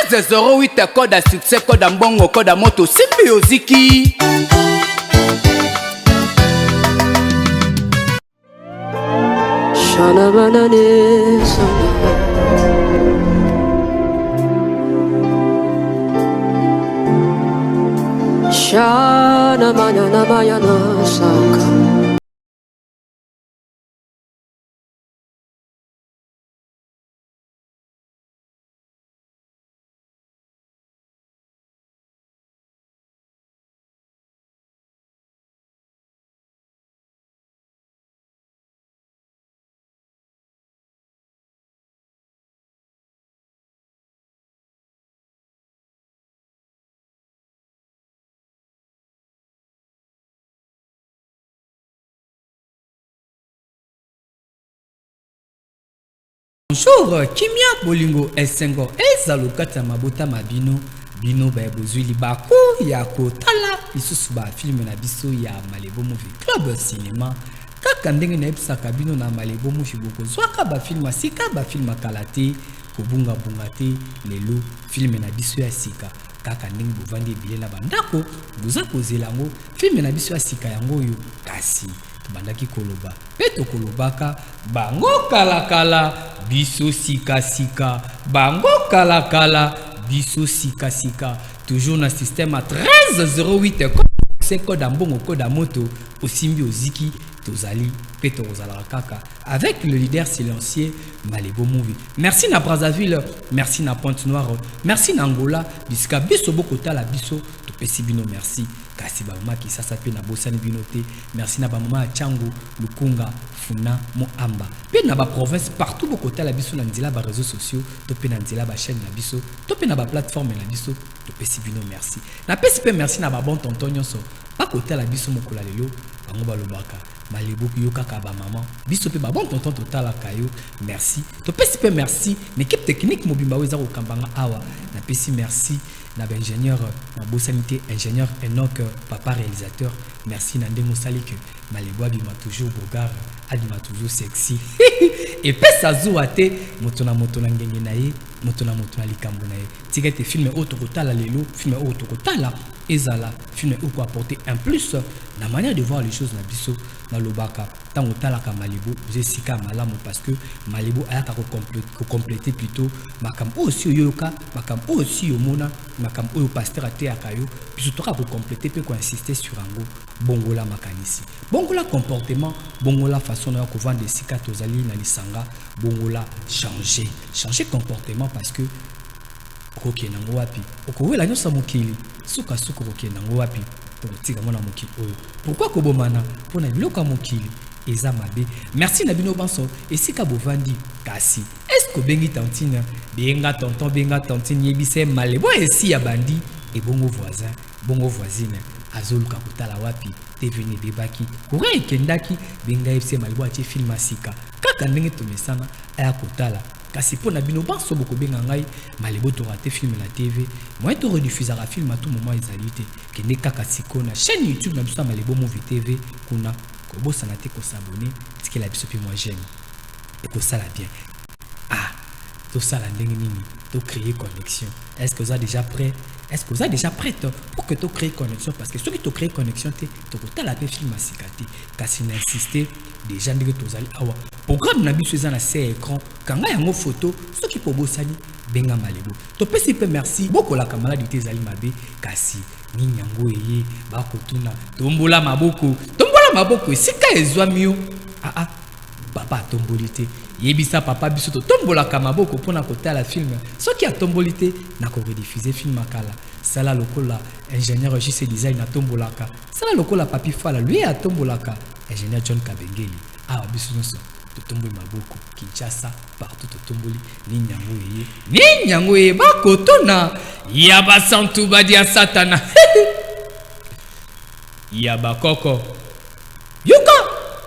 1308 code ya succès code ya mbongo code ya moto simbi oziki Shana manana mayana saka. Bonjour, kimia bolingo esengo ezalo kati ya mabota ma bino bino baye bozwi libaku ya kotala lisusu bafilme na biso ya Malebo Movie Club Cinema. Kaka ndenge nayebisaka bino na Malebo Movie bokozwaka bafilme ya sika, bafilme ya kala te, kobungabunga te. Lelo filme na biso ya sika kaka ndenge bovandi ebele na bandako boza kozela yango, filme na biso ya sika yango oyo. Kasi tobandaki koloba mpe tokolobaka bango kalakala biso sikasika, bango kalakala biso sikasika, toujours na système ya 1308 se code ya mbongo code ya moto osimbi oziki. Tozali mpe tokozalaka kaka avec le leader silencieux Malebo Movie. Merci na Brazzaville, merci na Pointe Noire, merci na Angola, bisika biso bokotala biso topesi bino merci. Kasi ba mama Kisasa pe na bosani bino te. Merci na ba mama ya Tshangu, Lukunga, Funa, Moamba. Pe na ba province partout bokotala biso na nzela ba réseaux sociaux, to pe na nzela ba chaîne na biso, to pe na ba plateforme na biso, topesi bino merci. Na pesi pe merci na ba bon tonton nyonso bakotala biso mokolo ya lelo, bango balobaka Malebo yo kaka ba maman, biso pe ba bon tonton totalaka yo, merci. Topesi pe merci na équipe technique mobimba oyo eza kokamba nga awa. Napesi merci na ba ingénieur, nabosani te ingénieur Enoch, papa réalisateur, merci na ndenge osali que Malebo abima toujours beau gars, abima toujours sexy. Epesa zuwa te, moto na moto na ngenge na ye, moto na moto na likambo na ye. Tika ete film oyo tokotala lelo, film oyo tokotala ezala film oyo ko apporter un plus na manière de voir les choses na biso. Nalobaka ntango otalaka Malebo oza esika ya malamu, parce que Malebo ayaka ko compléter plutôt makambo oyo si oyoka, makambo oyo si omona, makambo oyo pasteur ateyaka yo, biso toka ko compléter pe ko insister sur yango. Bongola makanisi, bongola comportement, bongola façon na yo kovanda esika tozali na lisanga, bongola, changer, changer comportement, parce que okokende yango wapi? Okowela nyonso ya mokili, sukasuka okokende yango wapi? Tokotika yango na mokili oyo. Pourquoi kobomana mpona biloko ya mokili? Eza mabe. Merci na bino banso esika bovandi. Kasi est-ce que obengi tantine? Benga tonton, benga tantine, yebisa ye malebo esi ya bandi. Ebongo voisin, bongo voisine azoluka kotala wapi? TV ne ebebaki, courant ekendaki, benga yebisa ye malebo atie film ya sika. Kaka ndenge tomesana aya kotala. Kasi mpo na bino banso bokobenga ngai malebo to rate film na TV, moyen to rediffusaka film à tout moment ezali te. Kende kaka sikoyo na chaîne YouTube na biso ya Malebo Movie TV, kuna kobosana te ko s'abonner, tikela biso pe mwa j'aime, ekosala bien. Ah, tosala ndenge nini to créer connexion? Est-ce que oza déjà prêt? Est-ce que oza déjà prête pour que to créer connexion? Parce que soki to créer connexion te, tokotala pe film ya sika te. Kasi na insister déjà ndenge tozali awa, programme na biso eza na se ya écran, kanga yango photo, soki po bosani benga Malebo. Topesi pe merci, bokolaka maladi te ezali mabe, kasi nini yango eye bakotuna? Tombola maboko, tombola maboko esika ezwami yo. Ah ah, papa atomboli te, yebisa papa biso totombolaka maboko mpona kotala film. Soki atomboli te, nakorediffuser film akala. Sala lokola ingénieur JC Design atombolaka, sala lokola Papi Fala lui atombolaka, ingénieur John Kabengeli. Awa biso nyonso totomboli maboko, Kinshasa partout totomboli. Nini yango eye? Nini yango eye? Bakotuna ya basantu badi ya satana ya bakoko. Yoka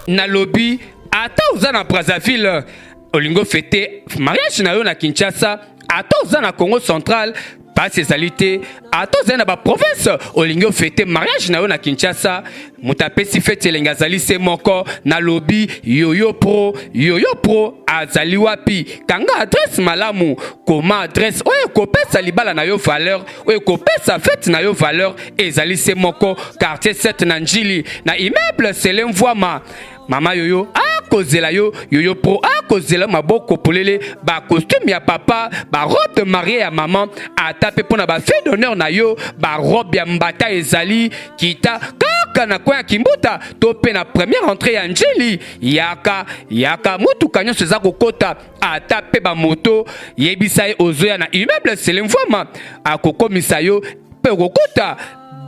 nalobi ata oza na Brazzaville olingo fete mariage na yo na Kinshasa, ata oza na Congo central, Pasi ezali te, ata ozali na baprovince, olingi ofete mariage na yo na Kinshasa, moto apesi feti elengi azali se moko. Nalobi Yoyo Pro. Yoyo Pro azali wapi? Kanga adresse malamu, koma adresse oyo ekopesa libala na yo valeur, oyo ekopesa fete na yo valeur. Ezali se moko, quartier 7 na Njili, na immeuble Sele Mvwama. Mama Yoyo akozela yo, Yoyo Pro akozela maboko polele, ba costume ya papa, ba robe de mariée ya maman, ata pe pona ba fille d'honneur na yo, ba robe ya mbata ezali. Kita kaka na coin ya Kimbuta to pe na première entrée ya Njili, yaka yaka, motuka nyonso eza kokota, ata pe ba moto. Yebisa ye ozoya na immeuble Sele Mvwama, akokomisa yo pe okokota,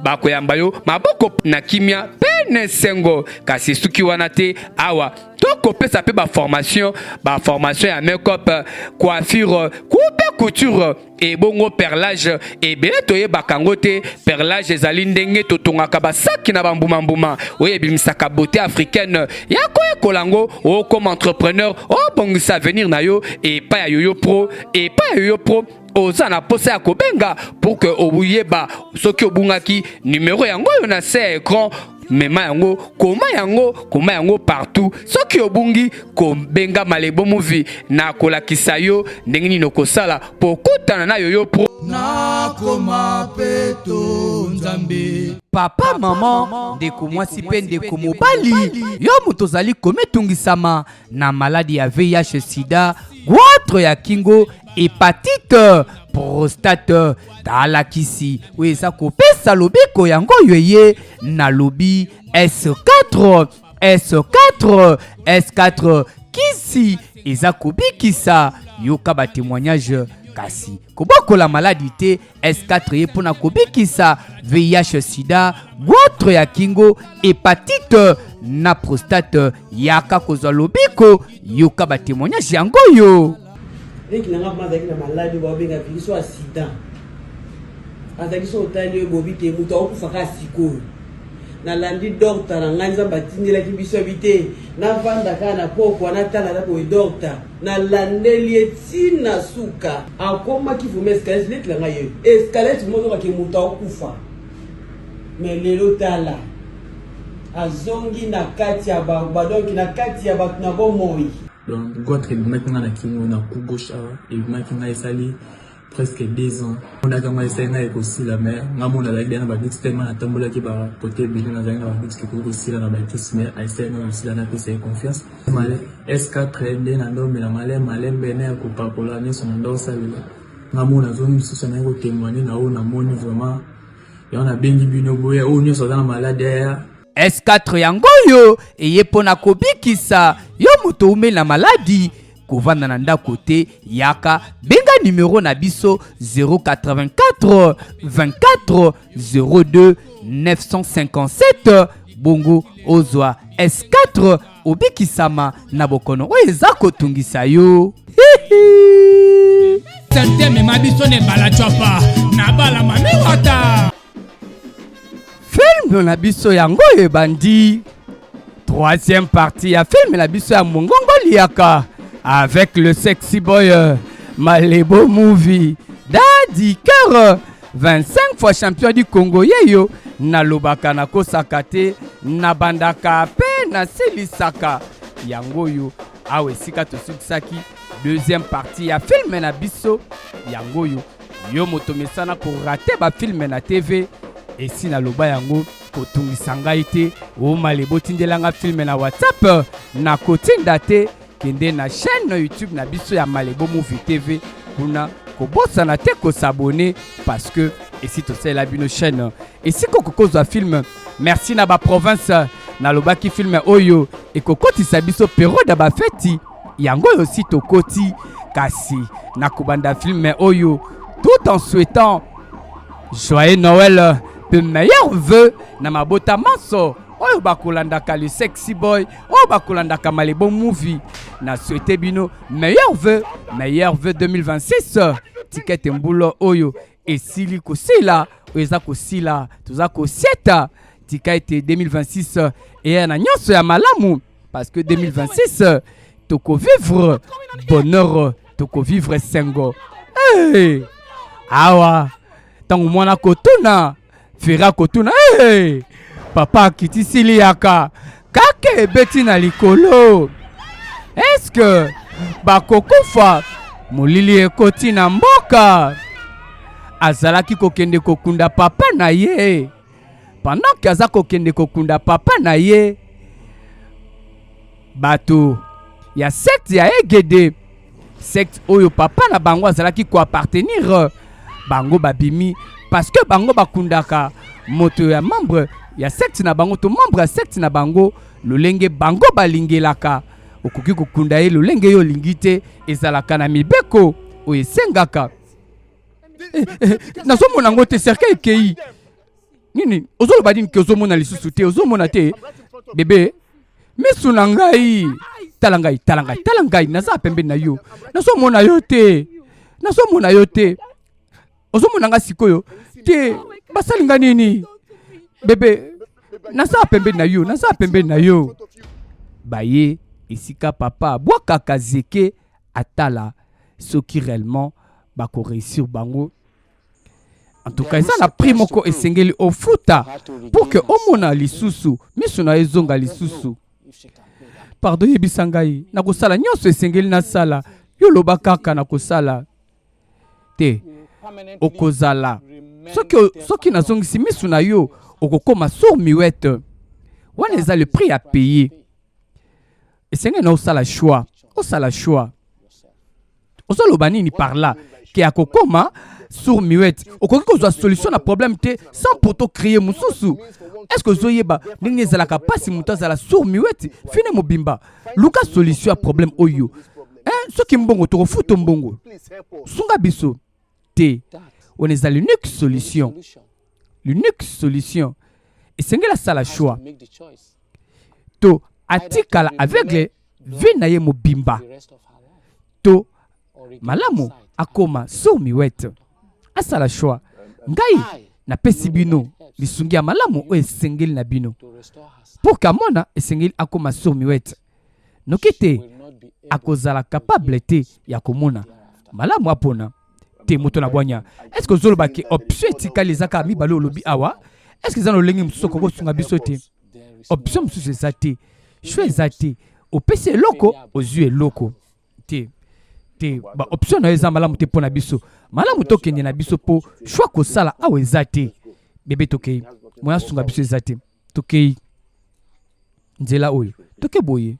bakoyamba yo maboko na kimia pe na esengo. Kasi esuki wana te, awa tokopesa pe ba formation, ba formation ya make-up, coiffure, coupe, couture, ebongo perlage. Ebele toyebaka yango te. Perlage ezali ndenge totongaka basaki na bambuma-mbuma oyo ebimisaka beauté africaine. Ya koyekola yango, okoma entrepreneur, obongisa avenir na yo epai ya Yoyo Pro. Epai ya Yoyo Pro, oza na posa ya kobenga pour que oyeba soki obungaki numero yango oyo na se ya écran. Mema yango, koma yango, koma yango partout. Soki obungi, kobenga Malebo Movie, na kolakisa yo ndenge nini okosala po okutana na Yoyo Pro. Nakoma peto Nzambe. Papa, mama, ndeko mwasi mpe ndeko mobali, yo moto ozali komitungisama na maladi ya VIH sida, goitre ya kingo, hepatite, prostate, tala kisi oyo eza kopesa lobiko yango oyo eye. Nalobi S4, S4, S4, kisi eza kobikisa. Yoka ba témoignage, kasi kobokola maladi te. S4 ye mpona kobikisa VIH sida, goitre ya kingo, hepatite na prostate. Yaka kozwa lobiko, yoka ba témoignage yango oyo. Leki na nga mpe azalaki na maladi oyo babenga virus oyo ya sida. Azalaki so otali oyo bobi te, moto akokufa kaka sikoyo. Nalandi docteur na ngai, Nzambe atindelaki biso abi te navanda kaka na pokwa natala na boye docteur. Nalandeli ye ntina suka, akomaki vraiment escalade. Leki na ngai ye escalade moko kake moto akokufa, mais lelo tala azongi na kati ya ba donc na kati ya bato na bomoi. Donc goitre ebimaki nga na kingo na cou gauche awa, ebimaki nga esali presque 2 ans. Monaka nga esali nga ekosila, mais nga mona azalaki deja na badoute tellement natambolaki ba kote ebele, nazalaki na badoute ke ekoki kosila na bakisi, mais esali nga kosila, napesa ye confiance. S4 nde na ndomela malembe malembe na ya kopakola nyonso na ndosalela. Nga mona azongi lisusu, naye kotémoigne na oyo namoni vraiment. Yango nabengi bino boye, oyo nyonso aza na maladi aya. S4 yango oyo eye mpo na kobikisa yo moto oumeli na maladi. Kovanda na ndako te, yaka benga numero na biso 084 24 02 957, bongo ozwa S4, obikisama na bokono oyo eza kotungisa yo. Hihi. Sante mema biso na ebala chwapa na bala mami wata. Film na biso yango ebandi, troisième partie ya film na biso ya Mongongo Liaka avec le sexy boy Malebo Movie, Daddy Cœur, 25 fois champion du Congo. Yeyo nalobaka, nakosaka te, nabandaka mpe nasilisaka yango oyo. Awa esika tosukisaki deuxième partie ya film na biso yango oyo. Yo moto mesana korate bafilme na TV, esi naloba yango, kotungisa ngai te. Omale botindelanga filme na WhatsApp, nakotinda te. Kende na chaîne YouTube na biso ya Malebo Movie TV, kuna kobosana te kosabone, parce que esi tosalela bino chaîne esika okokozwa film. Merci na baprovince. Nalobaki film oyo ekokotisa biso periode ya bafeti, yango oyo si tokoti. Kasi nakobanda film oyo tout en souhaitant joyeux Noël pe meilleur vœu na mabota manso oyo bakolandaka le sexy boy, oyo bakolandaka Malebo Movie. Na souhaite bino meilleur vœu, meilleur vœu 2026. Tikete mbulo oyo esili kosila, oyo eza kosila, toza kosieta. Tika ete 2026 eya na nyonso ya malamu, parce que 2026 tokovivre bonheur, tokovivre sengo. Hey! Awa ntango mwana kotuna Fera kotuna hey! Papa akitisi liyaka kaka ebeti na likolo. Eske bakokufa? Molili ekoti na mboka. Azalaki kokende kokunda papa na ye. Pendant que aza kokende kokunda papa na ye, bato ya secte ya Egede, secte oyo papa na bango azalaki ko appartenir, bango babimi parce que bango bakundaka moto ya membre ya secte na bango to membre ya secte na bango lolenge bango balingelaka. Okoki kokunda ye lolenge yo olingi te, ezalaka na mibeko oyo esengaka. Eh, eh, nazomona yango te, cercueil ekei nini? Ozoloba nini ke ozomona lisusu te? Ozomona te bebe, misu na ngai, tala ngai, tala ngai, tala ngai, naza pembeni na yo, nazomona yo te, nazomona yo te. Ozomona ngai sikoyo te? Basali ngai nini bebe? Naza pembeni na yo, naza pembeni na yo. Baye esika papa abwakaka zeke, atala soki réellement bako réussir bango. En tout cas, eza na prix moko esengeli ofuta pour que omona lisusu, miso na yo ezonga lisusu. Pardon, yebisa ngai, nakosala nyonso esengeli nasala. Yo loba kaka, nakosala. Te, okozala soki, soki nazongisi miso na yo, okokoma sourd muette. Wana eza le prix à payer. Esengeli na osala choix, osala choix. Ozoloba nini par là ke akokoma sourd muette? Okoki kozwa solution na problème te sans pourtant créer mosusu. Est ce que ozoyeba ndenge ezalaka mpasi moto azala sourd muette fine mobimba? Luka solution ya problème oyo, eh, soki mbongo, tokofuta mbongo, sunga biso te. Wana eza l'unique solution, l'unique solution. Esengeli asala choix, to atikala aveugle vie na ye mobimba, to malamu akoma sourd muette. Asala choix. Ngai napesi bino lisungi ya malamu oyo esengeli na bino. Pour kamona, esengeli akoma sourd muette, noki te akozala capable te ya komona malamu. Apona te, moto na bwanya. Est ce que ozoloba ke option etikali eza kaka mibale olobi awa? Est ce que eza na lolenge mosusu okoki kosunga biso te? Option mosusu eza te, choix eza te. Opesi eloko, ozwi eloko te. Te, ba option na yo eza malamu te mpo na biso. Malamu tokende na biso, mpo choix kosala awa eza te. Bebe, tokei, moya asunga biso eza te. Tokei nzela oyo, toke boye.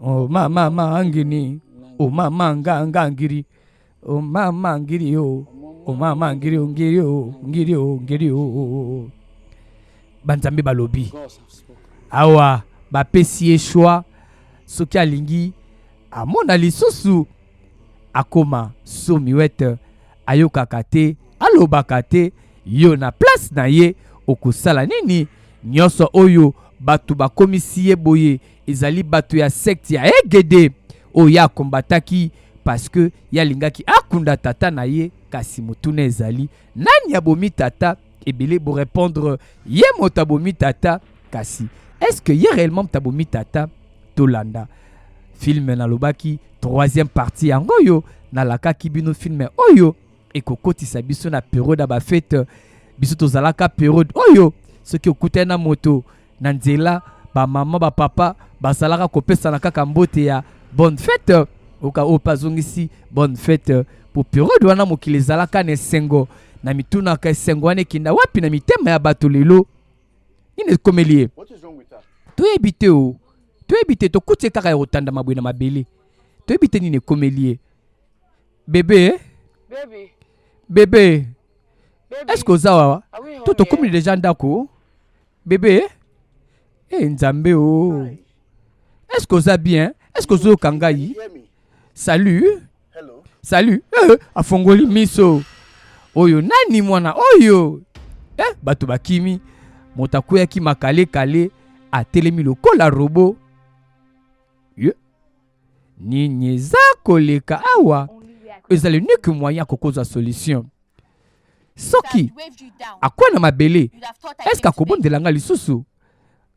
Oh mama ma angini, oh mama nga nga ngiri, oh mama ngiri o, oh mama ngiri o, ngiri o, ngiri o, ngiri o. Banzambe balobi awa, bapesi ye choix: soki alingi amona lisusu, akoma sourd muette, ayokaka te, alobaka te. Yo na place na ye, okosala nini? Nyonso oyo bato bakomisi ye boye ezali bato ya secte ya Egede oyo ye akombataki, parce que ye alingaki akunda tata na ye. Kasi motuna ezali: nani abomi tata? Ebele borépondre ye moto abomi tata, kasi est ce que ye réellement moto abomi tata? Tolanda film. Nalobaki troisième partie yango oyo. Nalakaki bino film oyo ekokotisa biso na période ya bafête. Biso tozalaka période oyo, soki okutani na moto na nzela, bamama, bapapa bazalaka kopesana kaka mbote ya bonne fête, oka oyo mpe azongisi bonne fête. Po période wana mokili ezalaka na esengo. Na mitunaka, esengo wana ekenda wapi na mitema ya bato lelo? Nini ekomeli ye? Toyebi te o, toyebi te. Tokuti ye kaka ya kotanda mabwe na mabele. Toyebi te nini ekomeli ye. Bebe, bebe, est ce que oza wawa to tokomi deja ndako? Bebe e, Nzambe o, est ce que oza bien? Est ce que ozoyoka ngai? Salut, salut. Eh, afongoli miso. Oyo nani mwana oyo? Eh, bato bakimi. Moto akweyaki makalekale, atelemi lokola robot. Ye nini eza koleka awa? Ezali unique moyen akokozwa solution. Soki akwa na mabele, eske akobondela ngai lisusu?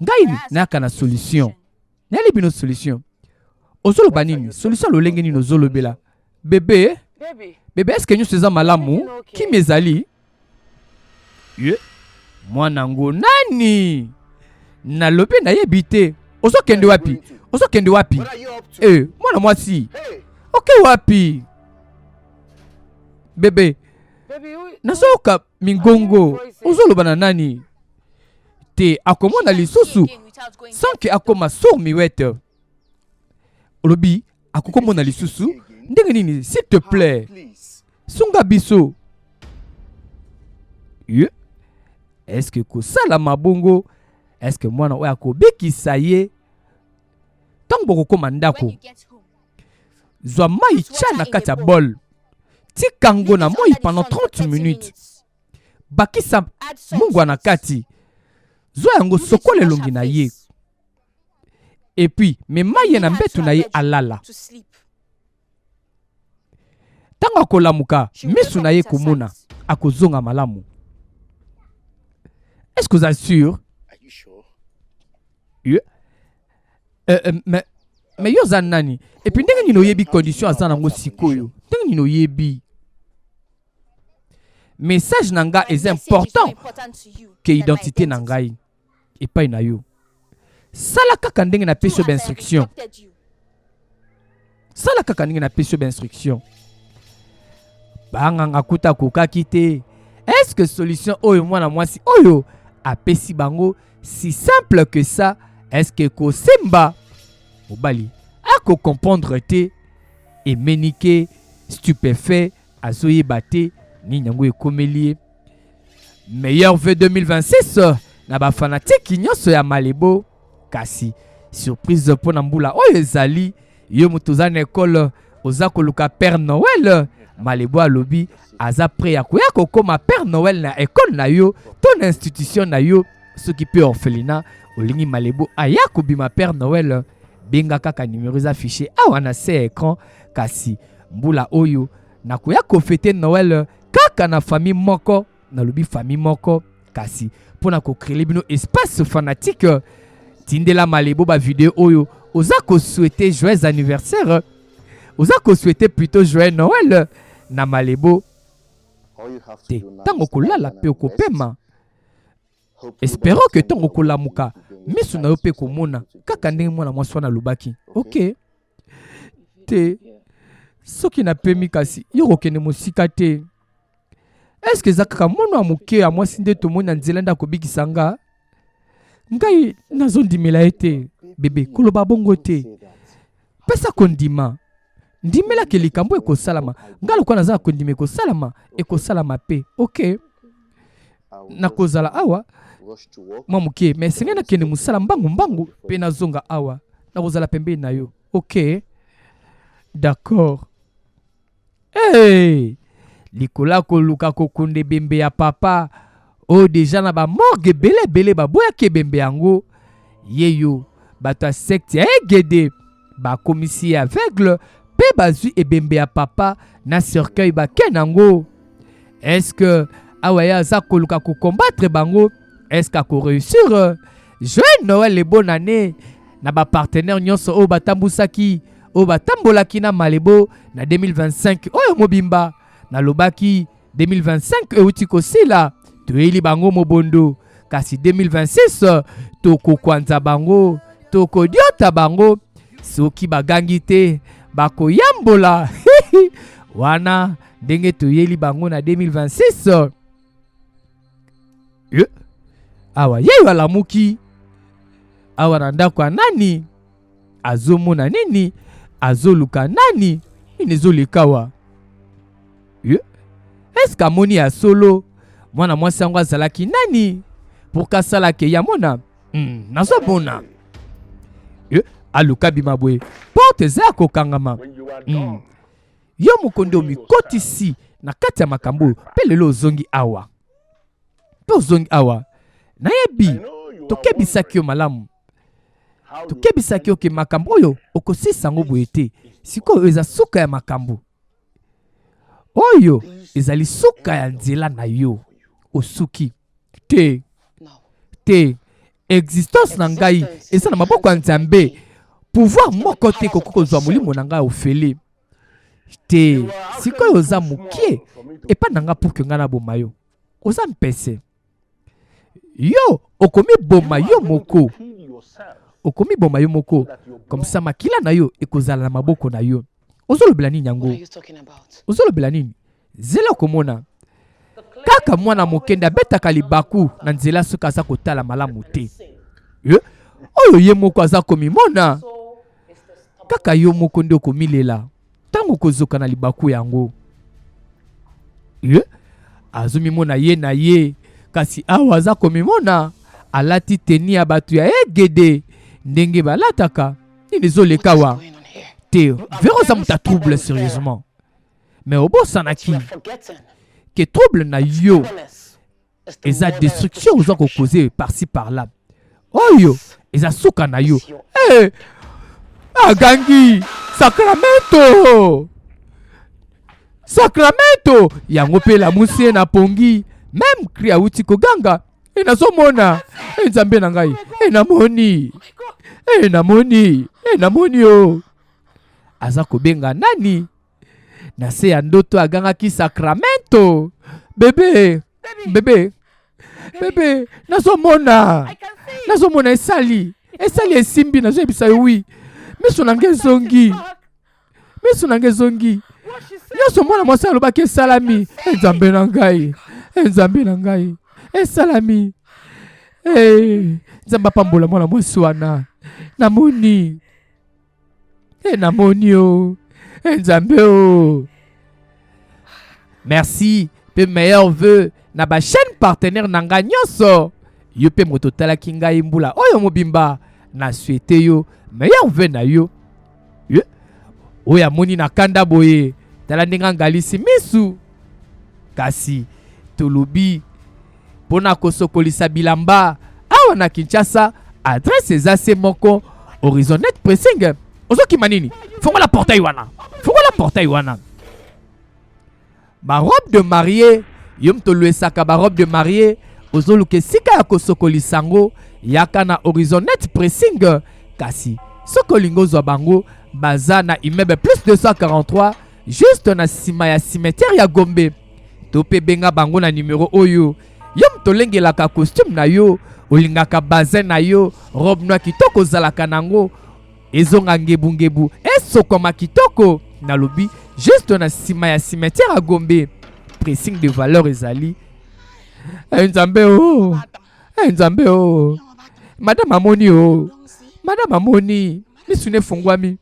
Ngai nayaka na solution, nayeli bino solution. Ozoloba nini? Solution lolenge nini ozolobela? Bebe, Bebe, eske nyonso eza malamu? Kimi ezali? Ye, mwana ngo nani? Nalobi nayebi te. Ozokende wapi? Ozokende wapi? Eh, mwana mwasi. Oke wapi? Bebe, nazoyoka mingongo. Ozoloba na nani? Te, akomona lisusu sans que akoma sourd muette. Olobi akokomona lisusu ndenge nini? S'il te plaît, sunga biso. Ye, est-ce que kosalama bongo? Est-ce que mwana oyo akobikisa ye? Ntango bokokoma ndako, zwa mai tya na kati ya bol, tika yango na moi pendant 30 minutes, bakisa mungwa na kati, zwa yango sokola elongi na ye, et puis mema ye na mbeto na ye alala. Ntango akolamuka, miso na ye komona, akozonga malamu. Est-ce que oza sûr? Yeah. Mais yo oza nani? Et puis ndenge nini oyebi condition aza nango sikoyo? Ndenge nini oyebi? Message na nga eza important ke identité na ngai epai na yo. Sala kaka ndenge napesi yo bainstruction. Sala kaka ndenge napesi yo bainstruction. Banganga kuta akokaki te. Est-ce que solution oyo mwana mwasi oyo apesi bango si simple que ça, est-ce que kosemba mobali ako comprendre te? Emenike stupéfait, azoyeba te nini yango ekomeli ye. Meilleur vœu 2026 na ba fanatiki nyonso ya Malebo. Kasi surprise mpo na mbula oyo ezali, yo moto oza na ekole oza koluka Père Noël, Malebo alobi aza prêt ya koya kokoma Père Noël na ekole na yo to na institution na yo. Soki pe orphelinat olingi Malebo aya kobima Père Noël, benga kaka numero eza affiché awa na se ya écran. Kasi mbula oyo nakoya kofete Noël kaka na famille moko, nalobi famille moko, kasi mpona kocrele bino espace fanatique, tindela Malebo ba video oyo oza kosouhaiter joyeux anniversaire, oza kosouhaiter plutôt joyeux Noël na Malebo te. Ntango kolala mpe okopema, espérons que ntango okolamuka miso na yo mpe komona kaka ndenge mwana mwasi wana alobaki. Ok te, soki napemi kasi yo kokende mosika te. Eske eza kaka mwana ya moke ya mwasi nde tomoni na nzela nde akobikisa nga? Ngai nazondimela ye te. Bebe, koloba bongo te. Pesa kondima. Ndimelaki likambo ekosalama. Ngai lokola naza na kondima ekosalama, ekosalama pe. Ok, nakozala awa mwa moke, mais esengeli nakende mosala mbangu mbangu mpe nazonga awa. Nakozala pembeni na yo. Ok, d'accord. Hey! Likolo ya koluka kokunda ebembe ya papa oyo deja na bamorgue ebele ebele baboyaki ebembe yango, ye yo bato ya secte ya Egede bakomisi ye aveugle mpe bazwi ebembe ya papa na cercueil bake nango. Est-ce que awa ye aza koluka kokombattre bango? Est-ce que akoréussir? Joyeux Noël et bonne année na bapartenaire nyonso oyo batambusaki, oyo batambolaki na Malebo na 2025 oyo mobimba. Nalobaki 2025 euti kosila, toyeli bango mobondo, kasi 2026 tokokwanza bango, tokodiota bango. Soki bagangi te bakoyambola. Wana ndenge toyeli bango na 2026. Awa yeyo alamuki awa na ndako ya nani? Azomona nini? Azoluka nani? Nini ezoleka wa? Eske amoni ya solo mwana mwasi yango azalaki nani pour kasalake ya mona? Nazomona aluka bima boye, porte eza ya kokangama. Yo moko nde omikotisi na kati ya makambo oyo, mpe lelo ozongi awa, mpe ozongi awa. Nayebi tokebisaki yo malamu, tokebisaki yo ke makambo oyo okosisa yango boye te. Sikoyo eza suka ya makambo oyo, ezali suka ya nzela na yo. Osuki te te. Existence na ngai eza na maboko ya Nzambe. Pouvoir moko te ekoki kozwa molimo na ngai ofele. Te, sikoyo oza mokie epa na nga pour que nga naboma yo. Oza mpese. Yo okomiboma yo moko. Okomiboma yo moko. Comme ça makila na yo ekozala na maboko na yo. Ozolobela nini yango? Ozolobela nini? Zela okomona. Kaka mwana moke nde abetaka libaku na nzela soki aza kotala malamu te. Eh? Oyo ye moko aza komimona. Kaka yo moko nde okomilela ntango okozoka na libaku yango. Ye azomimona ye na ye, kasi awa aza komimona alati teni ya bato ya egede ndenge balataka. Nini ezoleka wa? Te, Vero oza moto ya trouble sérieusement. Mais obosanaki ke trouble na yo eza destruction oza kokoze par-ci par-là. Oyo eza suka na yo. Hey, eh, agangi Sacramento! Sacramento! Yango mpe elamusi ye na pongi. Meme cri awuti koganga. E nazomona. E Nzambe na ngai. E namoni. E namoni. E namoni o. Aza kobenga nani? Na se ya ndoto agangaki Sacramento. Bebe, bebe, bebe, nazomona. Nazomona esali. Esali esimbi nazoyebisa yo wi. Miso na ngai ezongi. Miso na ngai ezongi. Nyonso mwana mwasi alobaki esalami. E Nzambe na ngai. E Nzambe na ngai. Esalami. Hey, Nzambe apambola mwana mwasi wana. Namoni. E namoni o. E Nzambe o. Merci pe meilleur vœu na ba chaîne partenaire na nga nyonso. Yo pe moto otalaki ngai mbula oyo mobimba na souhaite yo meilleur vœu na yo. Ye oyo amoni na kanda boye tala ndenge angalisi misu. Kasi tolobi mpo na kosokolisa bilamba awa na Kinshasa, adresse eza se moko Horizonet Pressing. Ozokima nini? Fongola portail wana, fongola portail wana. Ba robe de mariée, yo moto olwesaka ba robe de mariée, ozoluka esika ya kosokolisa yango, yaka na Horizonet Pressing. Kasi soki olingi ozwa bango, baza na immeuble plus 243 juste na nsima ya cimetière ya Gombe. To mpe benga bango na numero oyo. Yo moto olengelaka costume na yo, olingaka bazin na yo, robe noire kitoko ozalaka nango, ezonga ngebungebu, esokwama kitoko. Nalobi juste na nsima ya cimetière ya Gombe. Pressing de valeur ezali. Eh, Nzambe o. Eh, Nzambe o. Madame amoni o. Madame amoni. Misu ne efungwami.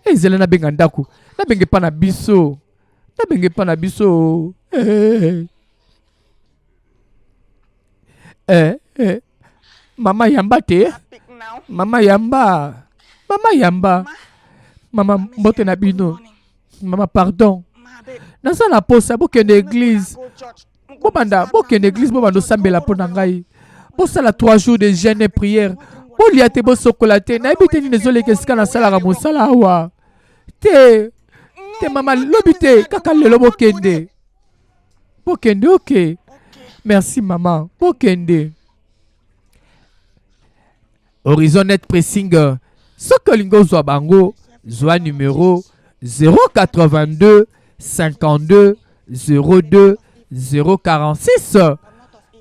Ezela nabenga ndako. Nabenga epa na biso. Nabenga epa na biso. Eh. Eh, eh. Mama yamba te. Mama yamba. Mama yamba. Mama mbote na bino. Mama pardon. Naza na posa bokende église. Bobanda bokende église bobanda osambela mpo na ngai. Bosala 3 jours de jeûne et prière. Bolia te bosokola te. Nayebi te nini ezoleka esika nasalaka mosala awa. Te. Te mama lobi te kaka lelo bokende. Bokende ok. Merci maman. Bokende. Horizon Net Pressing. Soki olingi ozwa bango, zwa numero 082 52 02 046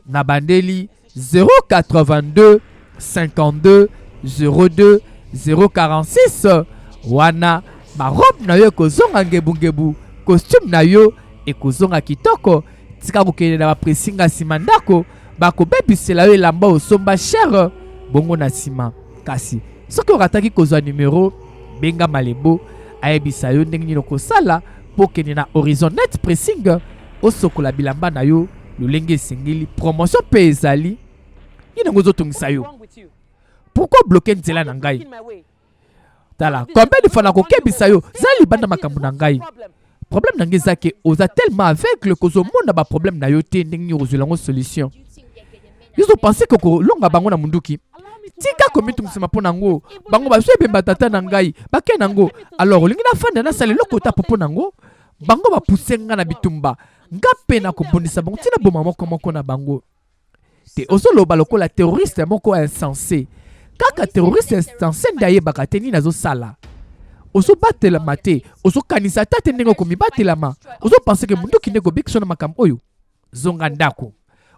na bandeli 082 52 02 046 wana barobe na yo ekozonga ngebungebu, costume na yo ekozonga kitoko. Tika kokende na bapresinga nsima ndako, bakobebisela yo elamba osomba cher bongo na nsima. Kasi soki orataki kozwa numero, benga Malebo ayebisa yo ndenge nini okosala mpo okende na Horizon Net Pressing osokola bilamba na yo lolenge esengeli. Promotion mpe ezali. Nini yango ezotungisa yo? Pourquoi bloquer nzela na ngai? Tala, combien de fois nakokebisa yo, zala libanda makambo na ngai. Problème na ngai eza ke oza tellement aveugle kozomona ba problème na yo te ndenge nini okozwela yango solution. Yo ozo penser ke okolonga bango na munduki. Tika komitungisama mpo na yango. Bango bazwi ebemba tata na ngai, bake na yango. Alors olingi nafanda nasala eloko ta mpo na yango? Bango bapuse nga na bitumba. Nga mpe nakobundisa bango tina boma moko moko na bango. Te ozoloba lokola terroriste moko insensé. Kaka terroriste insensé nde ayebaka te nini azosala. Ozobatelama te, ozokanisa ata te ndenge okomibatelama. Ozopense ke munduki nde ekobikisa na makambo oyo. Zonga ndako.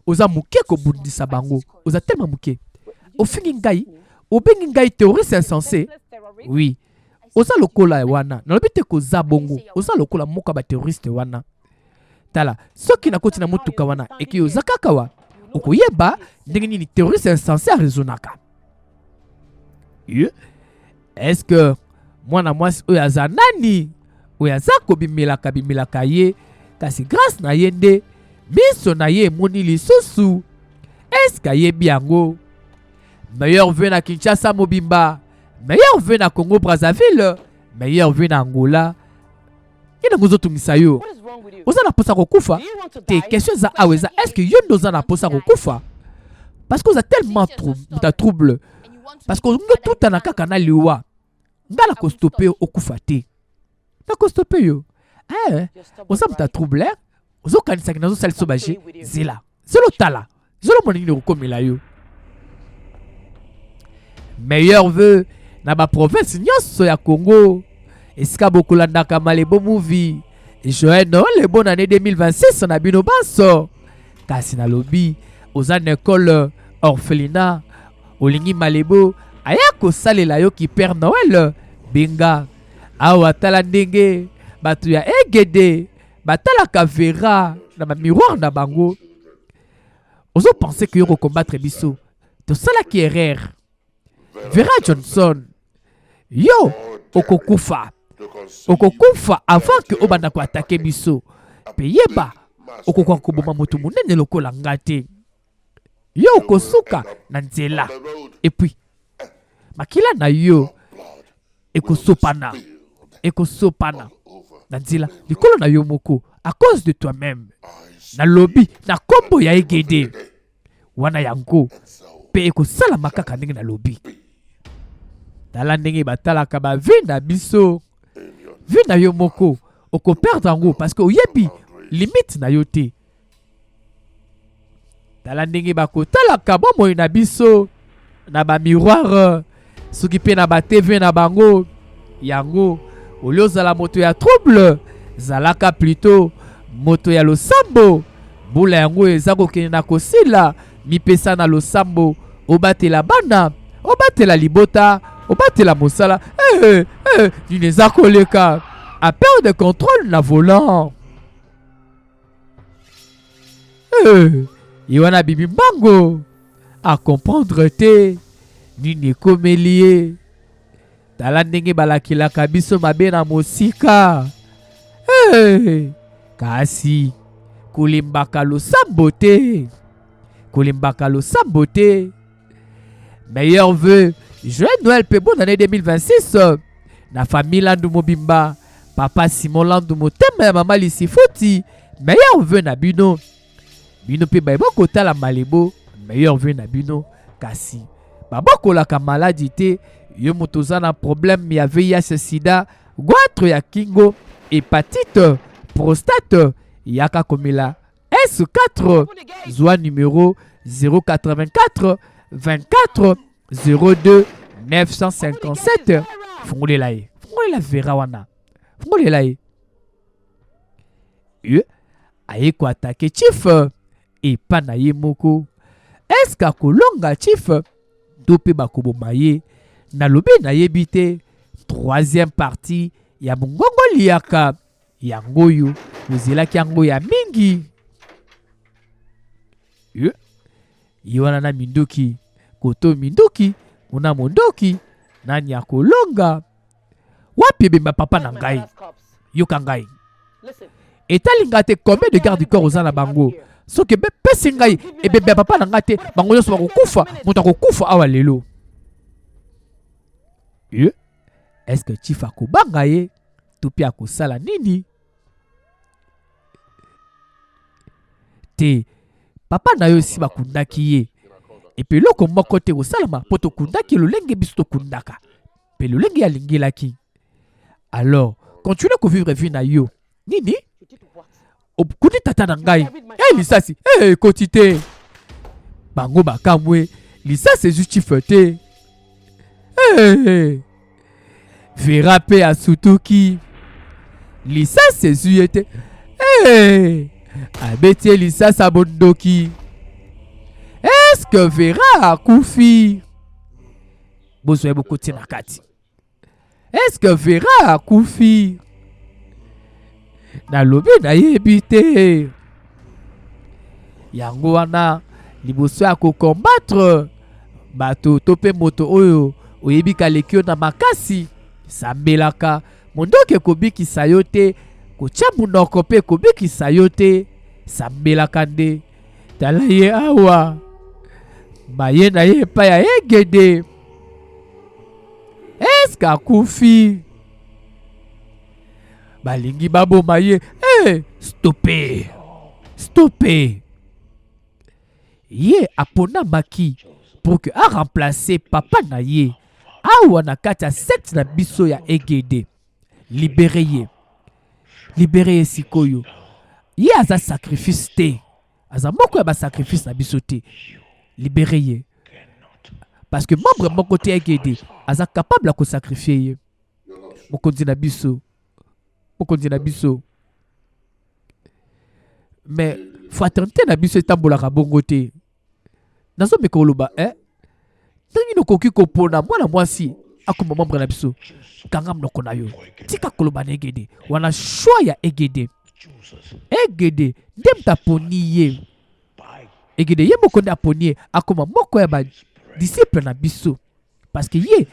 Oza moke kobundisa bango. Oza tellement moke. Ofingi ngai, obengi ngai terroriste insensé. Oui. Oza lokola wana. Nalobi te koza bongo. Oza lokola moko ya ba terroriste wana. Tala, soki nakoti na motuka wana eke oza kaka wa, okoyeba ndenge nini terroriste insensé araisonnaka. Ye, est-ce que mwana mwasi oyo aza nani oyo aza kobimelaka bimelaka ye, kasi grâce na ye nde miso na ye emoni lisusu? Est-ce que ayebi yango? Meilleur vœu na Kinshasa mobimba, meilleur vœu na Congo Brazzaville, meilleur vœu na Angola. Nini yango ozotungisa yo? Oza na mposa kokufa te? Question eza awa eza, est-ce que yo nde oza na mposa kokufa? Parce que oza tellement ta trouble, parce que olingi otutana kaka na liwa. Nga na kostope yo okufa te, na kostope yo. Eh, oza moto ya trouble, eh? Ozokanisaki nazosalisa baje. Zela, zela, otala, zela omona nini ekokomela yo. Meilleur vœu na ba province nyonso ya Congo esika bokolandaka Malebo Movie. Joyeux Noël et bonne année 2026 na bino banso. Kasi nalobi oza na école orphelinat, olingi Malebo aya kosalela yo ki Père Noël, benga awa. Tala ndenge bato ya Egede batalaka Vera na ba miroir na bango. Ozopense ke yo kokombattre biso, tosalaki erreur. Vera Johnson, yo okokufa, okokufa avant ke obanda koatake biso. Mpe yeba, okokoka koboma moto monene lokola nga te. Yo okosuka na nzela, et puis makila na yo ekosopana, ekosopana na nzela likolo na yo moko, à cause de toi-même. Nalobi na nkombo ya Egede wana, yango mpe ekosalama kaka ndenge nalobi. Tala ndenge batalaka bavie na biso. Vie na yo moko okoperdre yango parce que oyebi limite na yo te. Tala ndenge bakotalaka bomoi na biso na bamiroir, soki mpe na batv na bango. Yango olie ozala moto ya trouble, zalaka plutôt moto ya losambo. Mbula yango eza kokende na kosila, mipesa na losambo, obatela bana, obatela libota, obatela mosala. Eh, eh, nini eza koleka? A perte de contrôle na volant. Eh, ye wana bibi mbango acomprendre te nini ekomeli ye. Tala ndenge balakelaka biso mabe na mosika. Hey, kasi kolembaka losambo te, kolembaka losambo te. Meilleur vœu, joyeux Noël mpe bonne année 2026 na famille Landu mobimba, papa Simon Landu, motema ya mama Lisifuti. Meilleur vœu na bino, bino mpe bayeba kotala Malebo, meilleur vœu na bino. Kasi babokolaka maladi te. Yo moto oza na problème ya VIH sida, goitre ya kingo, hépatite, prostate, yaka komela S4. Zwa numero 084 24 02 957. Fungolela ye, fungolela Vera wana, fungolela ye. Ye aye koatake chief epa na ye moko. Eske akolonga chief to mpe bakoboma ye? Nalobi nayebi te. Troisième partie ya mongongo liaka yango oyo bozelaki yango ya mingi. Ye, ye wana na minduki koto minduki kuna mondoki, nani akolonga? Wapi ebemba papa na ngai? Yoka ngai, etali ngai te combien de garde du corps oza na bango. Soki epesi ngai ebembe ya papa na ngai te, bango nyonso bakokufa. Moto akokufa awa lelo. Ye, est-ce que chief akobanga ye to mpe akosala nini? Te, papa na yo esi bakundaki ye, epe eloko moko te kosalama mpo tokundaki lolenge biso tokundaka mpe lolenge alingelaki. Alors continue kovivre vie na yo. Nini okundi tata na ngai? E lisasi e ekoti te. Bango bakamwe, lisasi ezwi chief te. Hey. Vera mpe asutuki. Lisasi ezwi ye te. Hey! Abeti ye lisasi ya bondoki. Eske Vera akufi? Bozwa ye bokoti na kati. Eske Vera akufi? Nalobi nayebi te. Yango wana liboso ya kokombatre bato to mpe moto oyo oyebi kaleki yo na makasi, sambelaka. Mondoki ekobikisa yo te, kotya monoko mpe ekobikisa yo te. Sambelaka nde. Tala ye awa, baye na ye epai ya Egede. Eske akufi? Balingi baboma ye. Hey, stope, stope. Ye aponamaki pour que a remplacer papa na ye awa na kati ya secte na biso ya Egede. Libere ye, libere ye sikoyo. Ye aza sacrifice te, aza moko ya ba sacrifice na biso te. Libere ye parce que membre moko te ya Egede aza capable ya kosacrifier ye. Mokonzi na biso, mokonzi na biso. Mais fraternité na biso etambolaka bongo te. Nazomeka koloba eh? Ndenge nini okoki kopona mwana mwasi akoma membre na biso? Kanga monoko na yo, tika koloba na Egede wana. Choix ya Egede, Egede nde moto aponi ye. Egede ye moko nde aponi ye akoma moko ya ba disciple na biso, parce que ye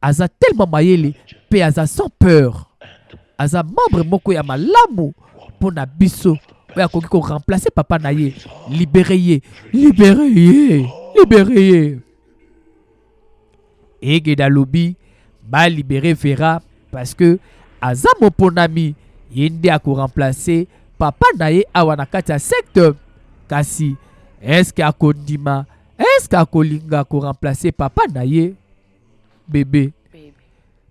aza tellement mayele mpe aza sans peur, aza membre moko ya malamu mpo na biso oyo akoki ko remplacer papa na ye. Libere ye, libere ye, libere ye. Egede alobi ba libere Vera parce que aza moponami, ye nde ako remplacer papa na ye awa na kati ya secte. Kasi eske akondima, eske akolinga ko remplacer papa na ye? Bebe,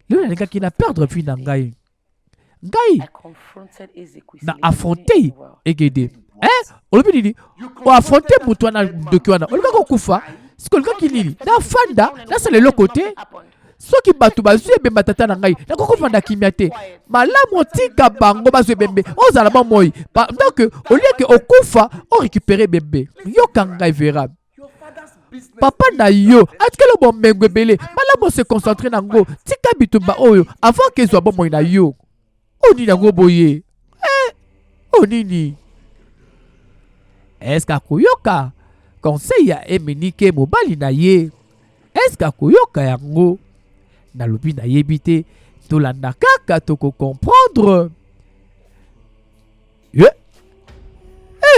lelo nalingaki na perdre vie na ngai. Ngai na affronte Egede. Eh, olobi nini? O affronte moto wana, ndoki wana, olingaki kokufa. Sikoyo olingaki nini? Nafanda nasala eloko te? Soki bato bazwi ebemba tata na ngai, nakoki kofanda kimia te. Malamu otika bango bazwi ebembe, ozala bomoi. Donc au lieu que okufa, o récupérer ebembe. Yoka ngai Vera, papa na yo atikali bomengo ebele, malamu ose concentre na yango. Tika bitumba oyo avant ke ezwa bomoi na yo. Oyo nini yango boye? Eh, oyo nini? Eske akoyoka conseil ya Emenike mobali na ye? Eske akoyoka yango? Nalobi nayebi te, tolanda kaka toko comprendre. Eh,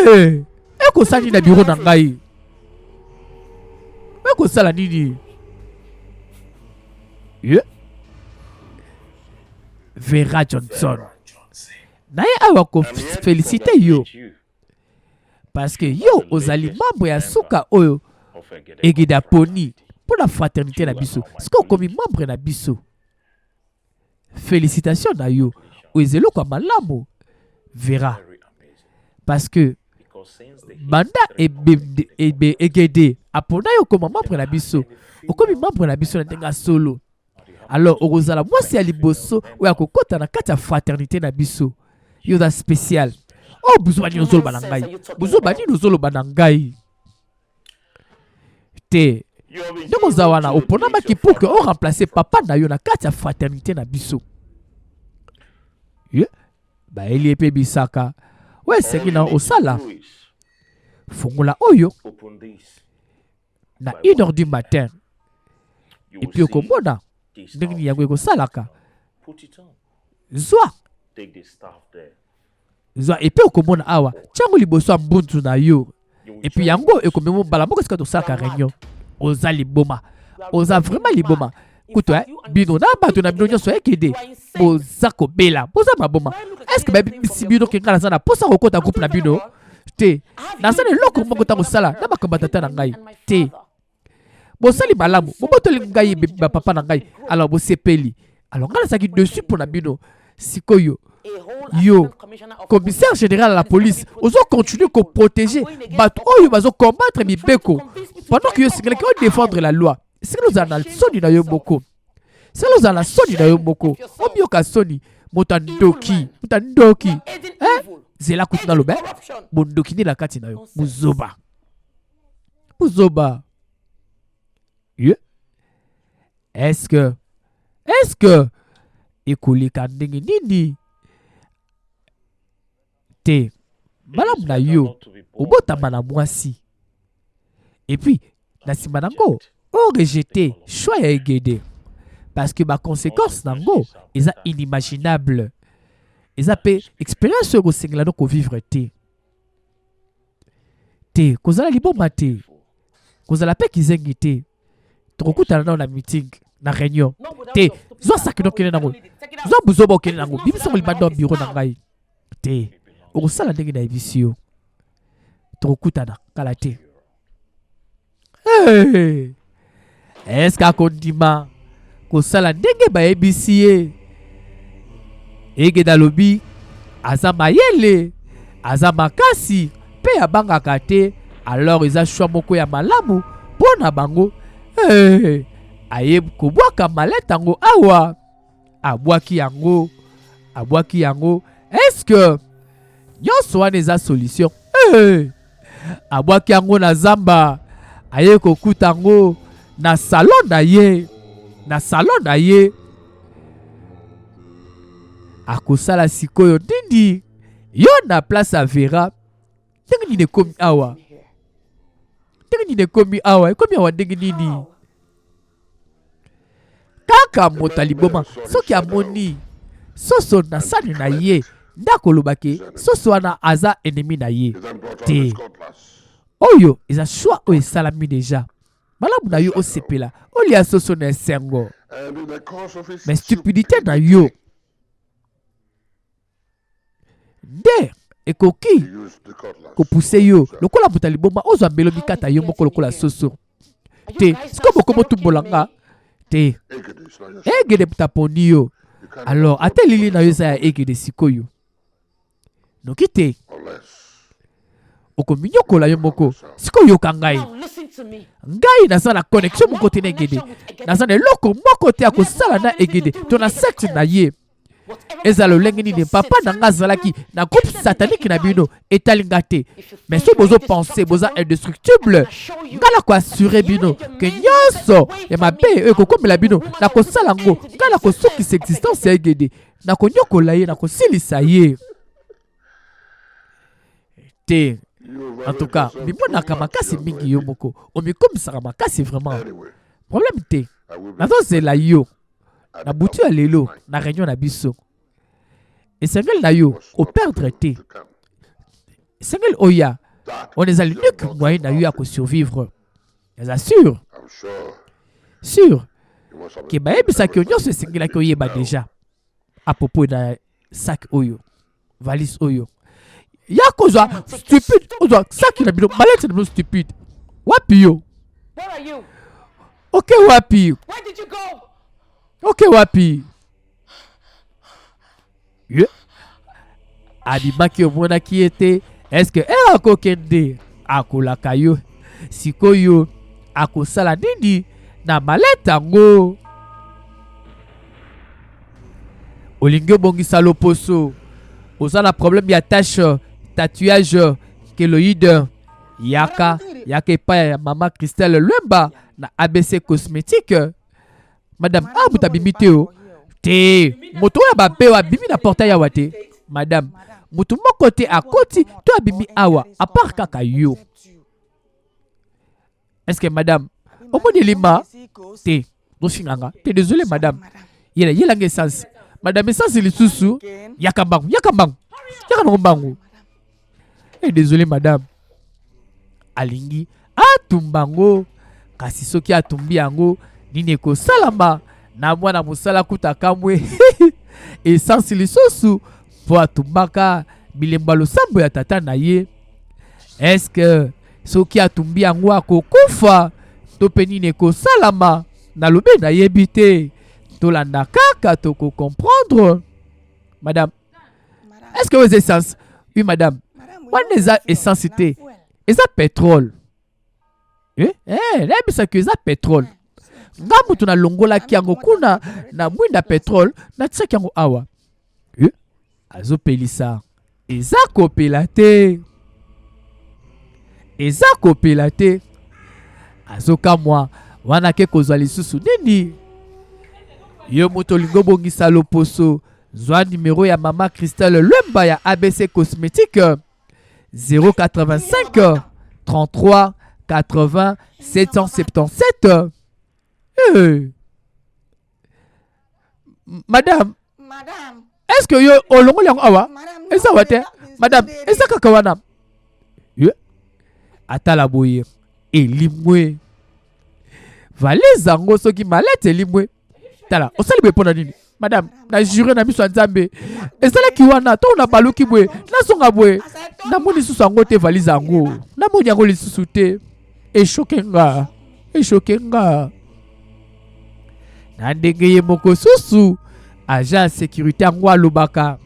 eh, ekosala nini na biro na ngai? Ekosala nini? Eh? Vera Johnson naye awa kofelicite yo parce que yo ozali membre ya suka oyo Egede aponi mpo na fraternité na biso. Sikoyo okomi membre na biso, félicitation na yo, oyo eza eloko ya malamu Vera, parce que banda Egede apona yo okoma membre na biso, okomi membre na biso na ndenge ya solo. Alors okozala mwasi ya liboso oyo akokota na kati ya fraternité na biso. Yo oza spécial. Oh, buzoba nini ozoloba na ngai? Buzoba nini ozoloba na ngai? Te, ndenge oza wana oponamaki pour que o remplacer papa na yo na kati ya fraternité na biso. Ye, bayeli ye mpe bisaka oyo esengi na osala. Fongola oyo na 1 heure du matin, et puis okomona ndenge nini yango ekosalaka. Zwa, zwa, et puis okomona awa, tiango liboso ya mbunzu na yo, et puis yango ekomema mbala moko esika tosalaka réunion. Oza liboma, oza vraiment liboma kutu. Eh, bino na bato na bino nyonso ekede, boza kobela, boza maboma. Est ce que bayebisi bino ke ngai naza na posa kokota groupe na bino te? Naza na eloko moko ta kosala na makambo ya tata na ngai te. Bosali malamu, bobotoli ngai bapapa na ngai, alors bosepeli. Alors ngai nazalaki dessus mpo na bino. Sikoyo yo commissaire général ya la police ozo continuer koprotéger bato oyo bazo combattre mibeko, pendant que yo esengelaki odéfendre la loi. Esengeli ozala na soni na yo moko. Sala ozala na soni na yo moko, omiyoka soni. Moto ya ndoki, moto ya ndoki. Eh? Zela kutu naloba, eh? Bondoki nde na kati na yo. Buzoba. Buzoba. Ye? Est-ce que est-ce que ekoleka ndenge nini? Te. Malamu na yo obotama na mwasi. Et puis na nsima nango o rejeter choix ya Egede parce que ba conséquences nango eza inimaginable. Eza pe expérience oyo ekosengela no kovivre te. Te, kozala liboma te. Kozala pe kizengi te. Tokokutana nao na meeting, na réunion. Te, zwa saki no okende nango. Zwa buzoba okende nango. Bimisa ngo libanda ya bureau na ngai. Te, okosala ndenge nayebisi yo. Tokokutana kala te. Hey! Est-ce akondima kosala ndenge bayebisi ye? Egede alobi aza mayele, aza makasi mpe abangaka te, alors eza choix moko ya malamu mpo na bango. Hey! Aye kobwaka malete yango awa, abwaki yango, abwaki yango. Est-ce que nyonso wana eza solution? Hey! Abwaki yango na zamba, aye kokuta yango na salon na ye, na salon na ye. Akosala sikoyo nini? Yo na place ya Vera, ndenge nini ekomi awa? Ndenge nini ekomi awa? Ekomi awa ndenge nini? Kaka moto ya liboma soki amoni soso na sani na ye nde akoloba ke soso wana aza ennemi na ye te. Oyo eza choix oyo esalami deja. Malamu na yo osepela olia soso na esengo, mais stupidité na yo nde ekoki kopuse yo lokola moto ya liboma ozwa mbelo mikata yo moko lokola soso te. Sikoyo bokomotumbola nga te. Egede moto aponi yo, alors ata elili na yo eza ya egede sikoyo noki te okominyokola yo moko. Sikoyo yoka ngai, ngai naza na connexion moko te na egede, naza na eloko moko te ya kosala na egede to na secte na ye. Eza lolenge nini papa na nga azalaki na groupe satanique na bino etali nga te. Mais soki bozo penser boza indestructible, nga na koassure bino ke nyonso ya mabe oyo ekokomela bino nakosala yango. Nga na kosukisa existence ya egede, nakonyokola ye, nakosilisa ye te. En tout cas, omimonaka makasi mingi yo moko, omikomisaka makasi vraiment. Problème te, nazozela yo na butu ya lelo na réunion na biso. Esengeli na yo koperdre te, esengeli oya. On eza l'unique moyen na yo ya kosurvivre. Eza sûr sûr ke bayebisaki yo nyonso esengelaki oyeba déjà à propos na sac oyo, valise oyo ya kozwa. Stupide, ozwa saki na bino, malete na bino. Stupide, wapi yo? Oke wapi? Oke wapi? Ye abimaki, omonaki ye te. Eske ere akokende akolaka yo? Sikoyo akosala nini na malete yango? Olingi obongisa loposo, oza na problème ya tache, tatouage, keloïde, yaka, yaka epai ya mama Christelle Lwemba na ABC Cosmétique. Madame, ah, moto abimi te o te, moto oyo babe oyo abimi na portail awa te. Madame, moto moko te akoti to abimi awa à part kaka yo. Est-ce que madame omoni elima te? Bofinga nga te, désolé madame. Yela, yelanga essence madame, essence lisusu. Yaka mbangu, yaka mbangu, yaka nango mbangu. Eh, désolé madame. Alingi atumba yango, kasi soki atumbi yango nini ekosalama na mwana mosala? Kuta kamwe essence lisusu mpo atumbaka bilembo ya losambo ya tata na ye. Est-ce que soki atumbi yango akokufa to mpe nini ekosalama? Nalobi nayebi te, tolanda kaka tokocomprendre. Madame, est-ce que oyo eza essence? Oui madame, wana eza essence te, eza pétrole. Eh, eh, nayebisaki eza pétrole. Nga moto nalongolaki yango kuna na mwinda petrole, natiaki yango awa. Eh, azopelisa eza kopela te, eza kopela te. Azokamwa wana ke kozwa lisusu nini? Yo moto olingi obongisa loposo, zwa nimero ya mama Christelle Lwemba ya ABC Cosmétique 085 33 80 777. Hey. Madame, est-ce que yo olongoli yango awa? Eza wa te madame, eza kaka wana. Ye atala boye elimwe valise yango, soki malete elimwe. Tala, osali boye mpo na nini madame? Na jure na miso ya Nzambe, ezalaki wana. Ntango nabaluki boye, nazonga boye, namoni lisusu yango te. Valise yango namoni yango lisusu te. Eshoke nga, eshoke nga. Na ndenge ye moko susu agent ya sécurité yango alobaka,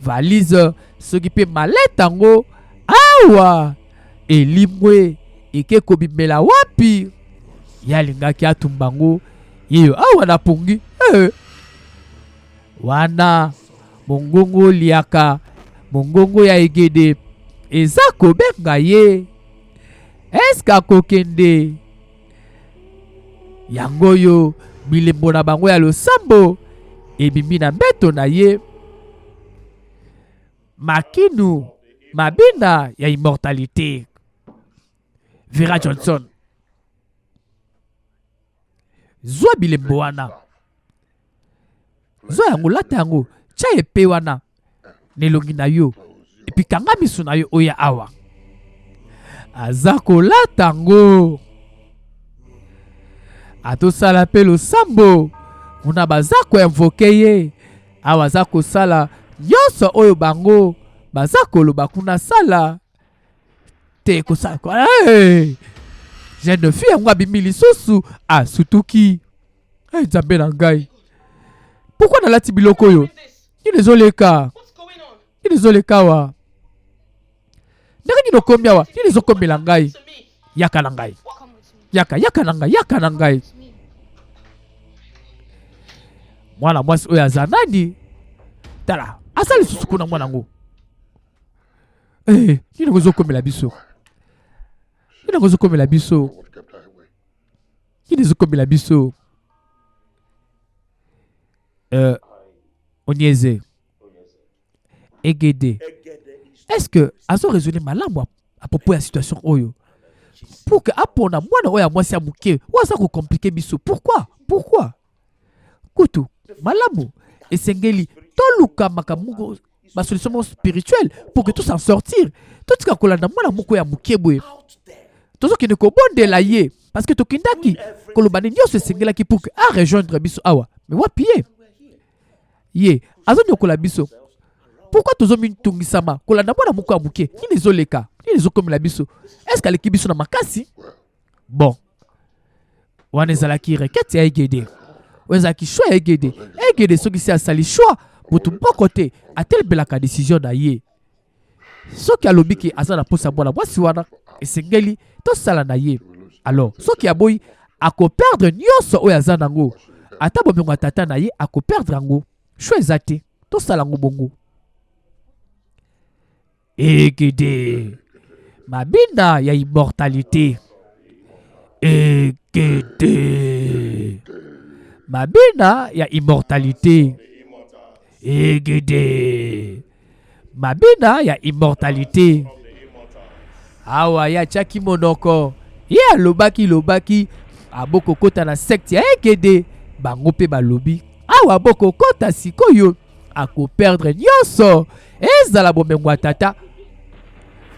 valise soki mpe malete yango awa elimwe, eke kobimela wapi? Ye alingaki atumba yango yeyo awa na pongi. Eh. Wana mongongo liaka, mongongo ya Egede eza kobenga ye. Eske akokende? Yango oyo bilembo na bango ya losambo ebimi na mbeto na ye. Makinu mabina ya immortalité, Vera Johnson, zwa bilembo wana, zwa yango, lata yango, tia epe wana na elongi na yo, epi kanga miso na yo. Oya awa, aza kolata yango, atosala mpe losambo kuna, baza koinvoke ye awa, aza kosala nyonso oyo bango baza koloba kuna. Sala te, kosala. Hey! Jeune fille yango abimi lisusu, asutuki. Hey, Nzambe na ngai, pourquoi nalati biloko oyo? Nini ezoleka? Nini ezoleka awa? Ndenge nini okomi awa? Nini ezokomela ngai? Yaka na ngai, yaka, yaka na ngai, yaka na ngai. Mwana mwasi oyo aza nani? Tala, aza lisusu kuna mwana yango. Eh, nini ezokomela biso? Nini ezokomela biso? Nini ezokomela biso? Onieze Egede, est-ce que azo raisonner malamu à propos ya situation oyo pour que apona mwana oyo ya mwasi ya moke oyo aza kocompliquer biso? Pourquoi? Pourquoi? Kutu malamu esengeli toluka makambo moko, basolution moko spirituelle pour que tous en sortir. Totika kolanda mwana moko ya moke boye. Tozokende kobondela ye parce que tokendaki koloba nde nyonso esengelaki pour que arejoindre biso awa, mais wapi ye? Ye azonyokola biso. Pourquoi tozomitungisama kolanda mwana moko ya moke? Nini ezoleka? Nini ezokomela biso? Est ce aleki biso na makasi? Bon, wana ezalaki requête ya Egede, oyo ezalaki choix ya Egede. Egede soki si asali choix, motu moko te atelembelaka décision na ye. Soki alobi ke aza na posa mwana mwasi wana, esengeli tosala na ye. Alors soki aboyi, akoperdre nyonso oyo aza nango, ata bomengo ya tata na ye akoperdre yango. Choix eza te, tosala yango bongo. Egede mabina ya immortalité, Egede mabina ya immortalité, Egede mabina ya immortalité. Awa ye atiaki monoko, ye alobaki lobaki abokokota na secte ya Egede. Bango mpe balobi awa bokokota sikoyo, akoperdre nyonso, ezala bomengo ya tata.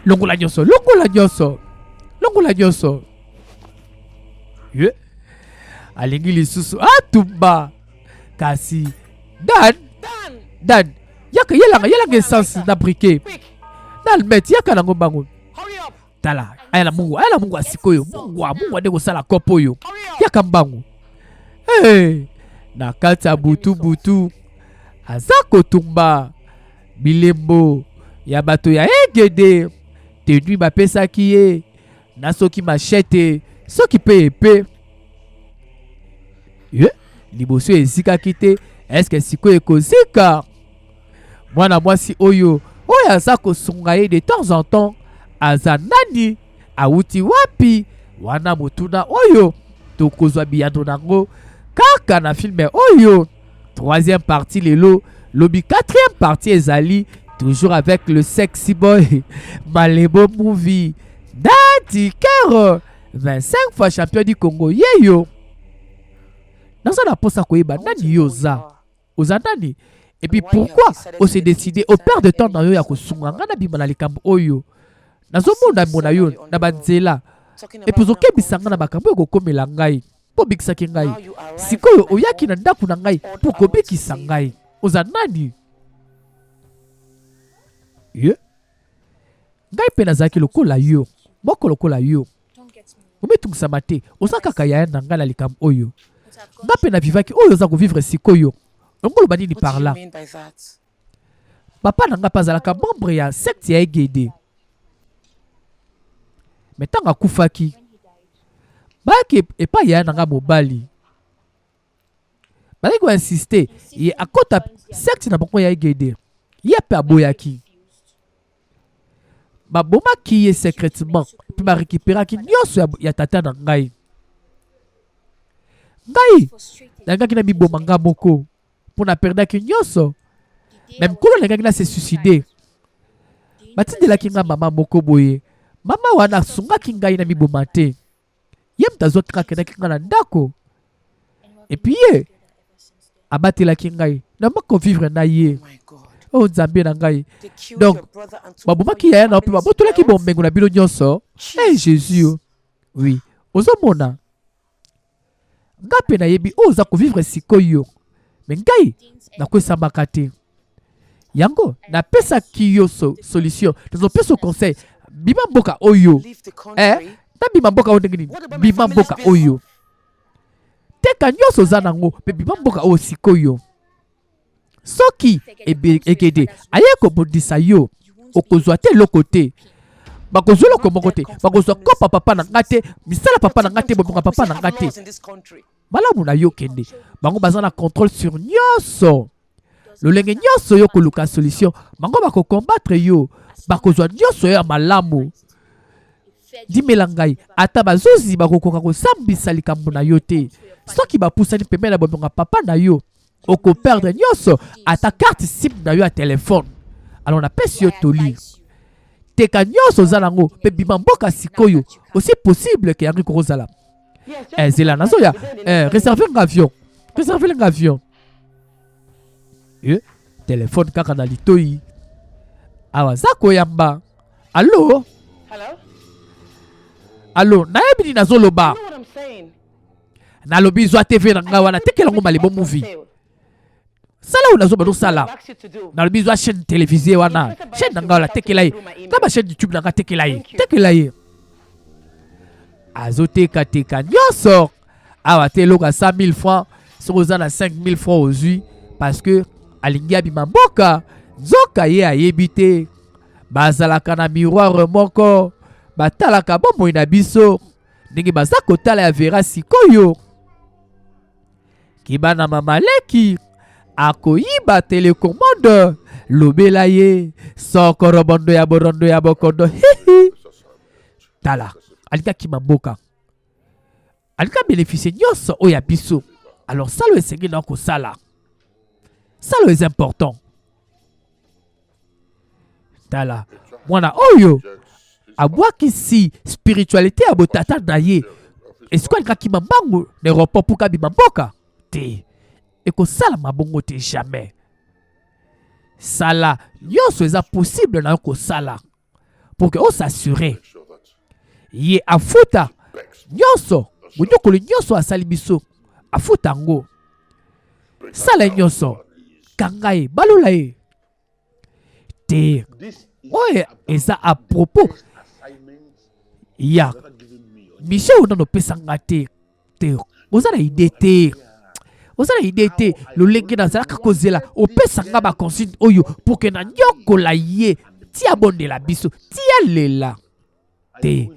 Longola nyonso, longola nyonso, longola nyonso. Ye alingi lisusu atumba, kasi Dan, Dan, yaka, yelanga, yelanga essence na briquet na allumette, yaka nango mbango. Tala, aya na mungu, aya na mungu ya sikoyo, mungwa, mungwa nde kosala kopo oyo. Yaka mbangu. Hey, na kati ya butu butu aza kotumba bilembo ya bato ya Egede, tenui bapesaki ye na soki machete, soki mpe epe. Liboso ezikaki te, eske sikoyo ekozika? Mwana mwasi oyo oyo aza kosunga ye de temps en temps aza nani? Awuti wapi? Wana motuna oyo tokozwa biyano nango kaka na filme oyo. Troisième partie lelo, lobi quatrième partie ezali toujours avec le sexy boy Malebo Movie. Daddy Kero, 25 fois champion du Congo yeyo. Naza na posa koyeba nani yo oza. Oza nani? Et puis pourquoi o se décider au perdre de temps na yo ya kosunga nga na bima na likambo oyo? Nazomona mona yo na banzela. Et puis ozokebisa nga na makambo ekokomela ngai. Mpo obikisaki ngai. Sikoyo oyaki na ndako na ngai mpo kobikisa ngai. Oza nani? Ye? Ngai mpe nazalaki lokola yo, moko lokola yo. Omitungisama te, oza kaka yaya na ngai na likambo oyo. Nga mpe na vivaki oyo oza kovivre sikoyo. Ongo oloba nini par là? Papa na nga mpe azalaka membre ya secte ya Egede. Mais ntango akufaki, bayaki epai yaya na nga mobali. Bazalaki koinsiste ye akota secte na bango ya Egede. Ye mpe aboyaki. Babomaki ye secrètement mpe barekiperaki nyonso ya, ya tata na ngai. Ngai nalingaki na miboma nga moko mpo na perdaki nyonso. Me mokolo nalingaki na se suicider, batindelaki nga mama moko boye. Mama wana asungaki ngai na miboma te. Ye moto azwaki nga akendaki nga na ndako epuis ye abatelaki ngai na moko vivre na ye. Oh, Nzambe na ngai. Donc babomaki yaya na yo mpe babotolaki bomengo na bino nyonso. Hey, Jésus. Oui, ozomona nga mpe nayebi oyo oza kovivre sikoyo, me ngai nakwesamaka te. Yango napesaki yo so, solution, nazopesa conseil, bima mboka oyo. Eh, nabima mboka oyo ndenge nini? Bima mboka oyo, teka nyonso oza nango mpe bima mboka oyo sikoyo. Soki Egede aye kobundisa yo, okozwa te eloko te. Bakozwa eloko moko te, bakozwa kopa papa na nga te, misala papa na nga te, bomonga papa na nga te. Malamu na yo kende, bango baza na contrôle sur nyonso. Lolenge nyonso yo koluka solution, bango bakokombattre yo, bakozwa nyonso ya malamu. Ndimela ngai, ata bazuzi bakokoka kosambisa likambo na yo te. Soki bapusani pembeni na bomengo ya papa na yo, okoperdre nyonso, ata carte sim na yo ya telefone. Alors napesi yo toli, teka nyonso oza nango mpe bima mboka sikoyo, aussi possible ke yango ekokozala. Eh, zela nazoya, eh, reserve nga avion, reserve nga avion. Eh, telefone kaka na litoi awa aza koyamba. Allo, allo, nayebi nini nazoloba. Nalobi zwa TV na ngai wana, tekela yango Malebo Movie. Sala oyo nazoba tosala. Nalobi zwa chaîne télévisée wana, chaîne na ngai wana tekela ye. Na ba chaîne YouTube na ngai tekela ye, tekela ye. Azotekateka nyonso awa te eloko ya 100 000 francs, soki oza na 5 000 francs ozwi, parce que alingi abima mboka. Nzoka ye ayebi te, bazalaka na miroir moko, batalaka bomoi na biso ndenge baza kotala ya Vera sikoyo. Keba na mama leki akoyiba telecommande, lobela ye sokorobondo ya borondo ya bokondo. Hihi, tala alingi akima mboka, alingi abeneficie nyonso oyo ya biso. Alors salo esengeli na kosala, salo eza important. Tala mwana oyo abwakisi spiritualité ya botata na ye, esiko alingaki mbangu na aéroport mpo kabima mboka te, ekosalama bongo te jamais. Sala nyonso eza possible na yo kosala pour que osasure ye afuta nyonso, bonyokoli nyonso asali biso afuta yango. Sala nyonso, kanga ye, balola ye te. Oyo eza à propos ya mission oyo nano opesa nga te te, oza na idée te, oza na idée te lolenge nazalaka kozela opesa nga ba consigne oyo pour que na nyokola ye ti abondela biso ti alela te.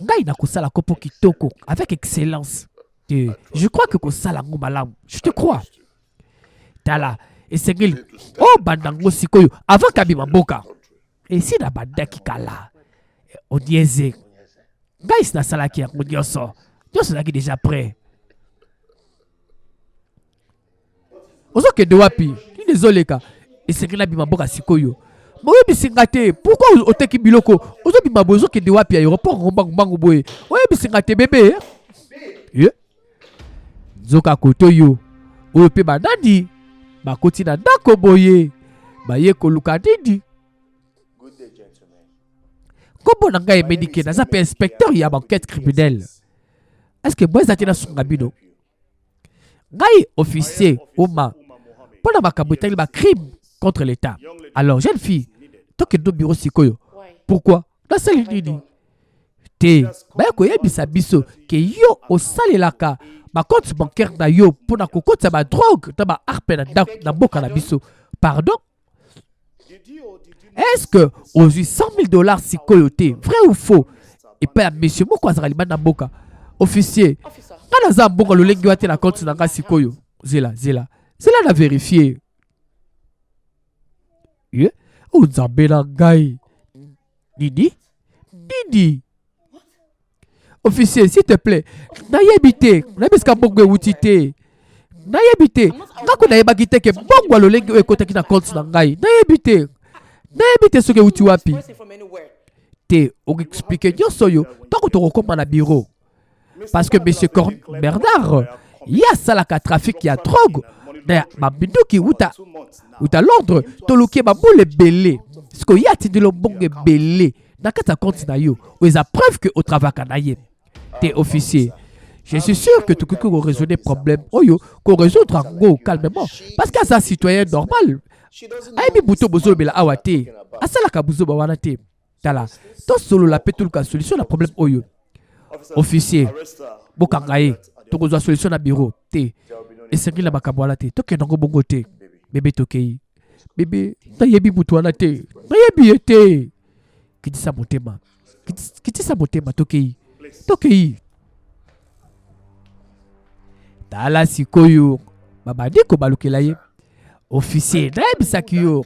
Ngai nakosala kopo kitoko avec excellence. Te, je crois que kosala yango malamu. Je te crois. Tala, esengeli obanda yango sikoyo avant kabima mboka. Esi nabandaki kala. Onieze. Ngai esi nasalaki yango nyonso. Nyonso ezalaki déjà prêt. Ozokende wapi? Nini ezoleka? Esengeli nabima mboka sikoyo. Boyebisi nga te pourquoi oteki biloko ozobima boye ozokende wapi aéroport ngo mbangu mbangu boye oyebisi nga te bebe ye nzoka kote oyo oyo mpe banani bakoti na ndako boye baye koluka nini nkombo na ngai emenike naza mpe inspecteur ya baenquête criminelle est ce que boye eza te nasunga bino ngai officier oma mpo na makambo etali bacrime contre l'état. Alors jeune fille, tokende bureau sikoyo. Pourquoi? Nasali nini te? Baya koyebisa biso ke yo osalelaka bacompte bancaire na yo mpo na kokotisa badrogue na baarpe na ndako na mboka na biso. Pardon, est-ce que ozwi 100 000 $ sikoyo te? Vrai ou faux? Epai ya monsieur moko azalaka libanda mboka. Officier, nga naza mbongo lolenge wa te na compte na nga sikoyo. Zela, zela, zela, na vérifie ye. O Nzambe na ngai, nini nini? Officier, s'il te plaît, nayebi te, nayebi esika mbongo ewuti te, nayebi te. Ngako nayebaki te ke mbongo ya lolenge oyo ekotaki na compte na ngai. Nayebi te, nayebi te soki ewuti wapi te. Okoexpliquer nyonso oyo ntango tokokóma na bureau, parce que monsieur Bernard, ye asalaka trafic ya drogue na babinduki wuta wuta Londres. Toluki ye bambula ebele. Sikoyo ye atindeli mbongo ebele na kati ya compte na yo. Oyo eza preuve ke otravaka na ye te. Officier, je suis sûr que tokoki koraisonner problème oyo, korésoudre yango calmement, parce que aza citoyen normal, ayebi buto bozolobela awa te, asalaka buzoba wana te. Tala, tosolola mpe toluka solution na problème oyo. Officier, bokanga ye, tokozwa solution na bureau. Te, esengeli na makambo wana te, tokende yango bongo te. Bebe, tokei. Bebe, nayebi motu wana te, nayebi ye te. Kitisa motema, kitisa motema, tokei, tokei. Tala sikoyo babandi kobalukela ye. Officier, nayebisaki yo,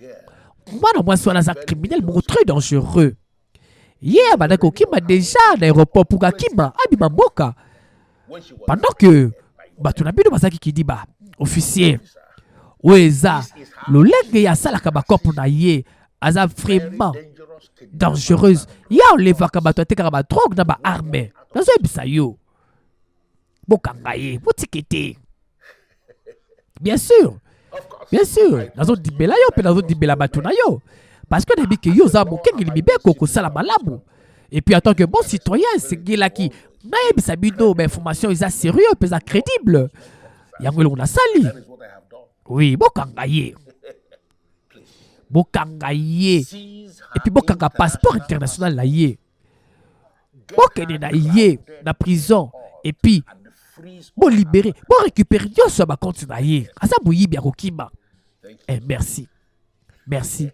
mwana mwasi wana aza criminel moko très dangereux. Ye abandaki kokima déjà na aéroport pour akima, abima mboka pendant que bato na bino bazalaki kidiba. Officier, oyo eza lolenge ye asalaka bakope na ye. Aza vraiment dangereuse. Ye olevaka bato, atekaka badrogue na baarme. Nazoyebisa yo, bokanga ye, botike te. Bien sûr, bien sûr, nazondimela yo mpe nazondimela bato na yo, parce que nayebi ke yo oza mokengeli mibeko, kosala malamu. Et puis en tant que bon citoyen, esengelaki nayebisa bino bainformation eza sérieux mpe eza crédible. Yango elongo nasali. Oui, bokanga ye, bokanga ye, et puis bokanga passeport international na ye, bokende na ye na prison, et puis bolibérer, borécupérer nyonso ya bacompte na ye. Aza moyibi ya kokima. Eh, merci, merci.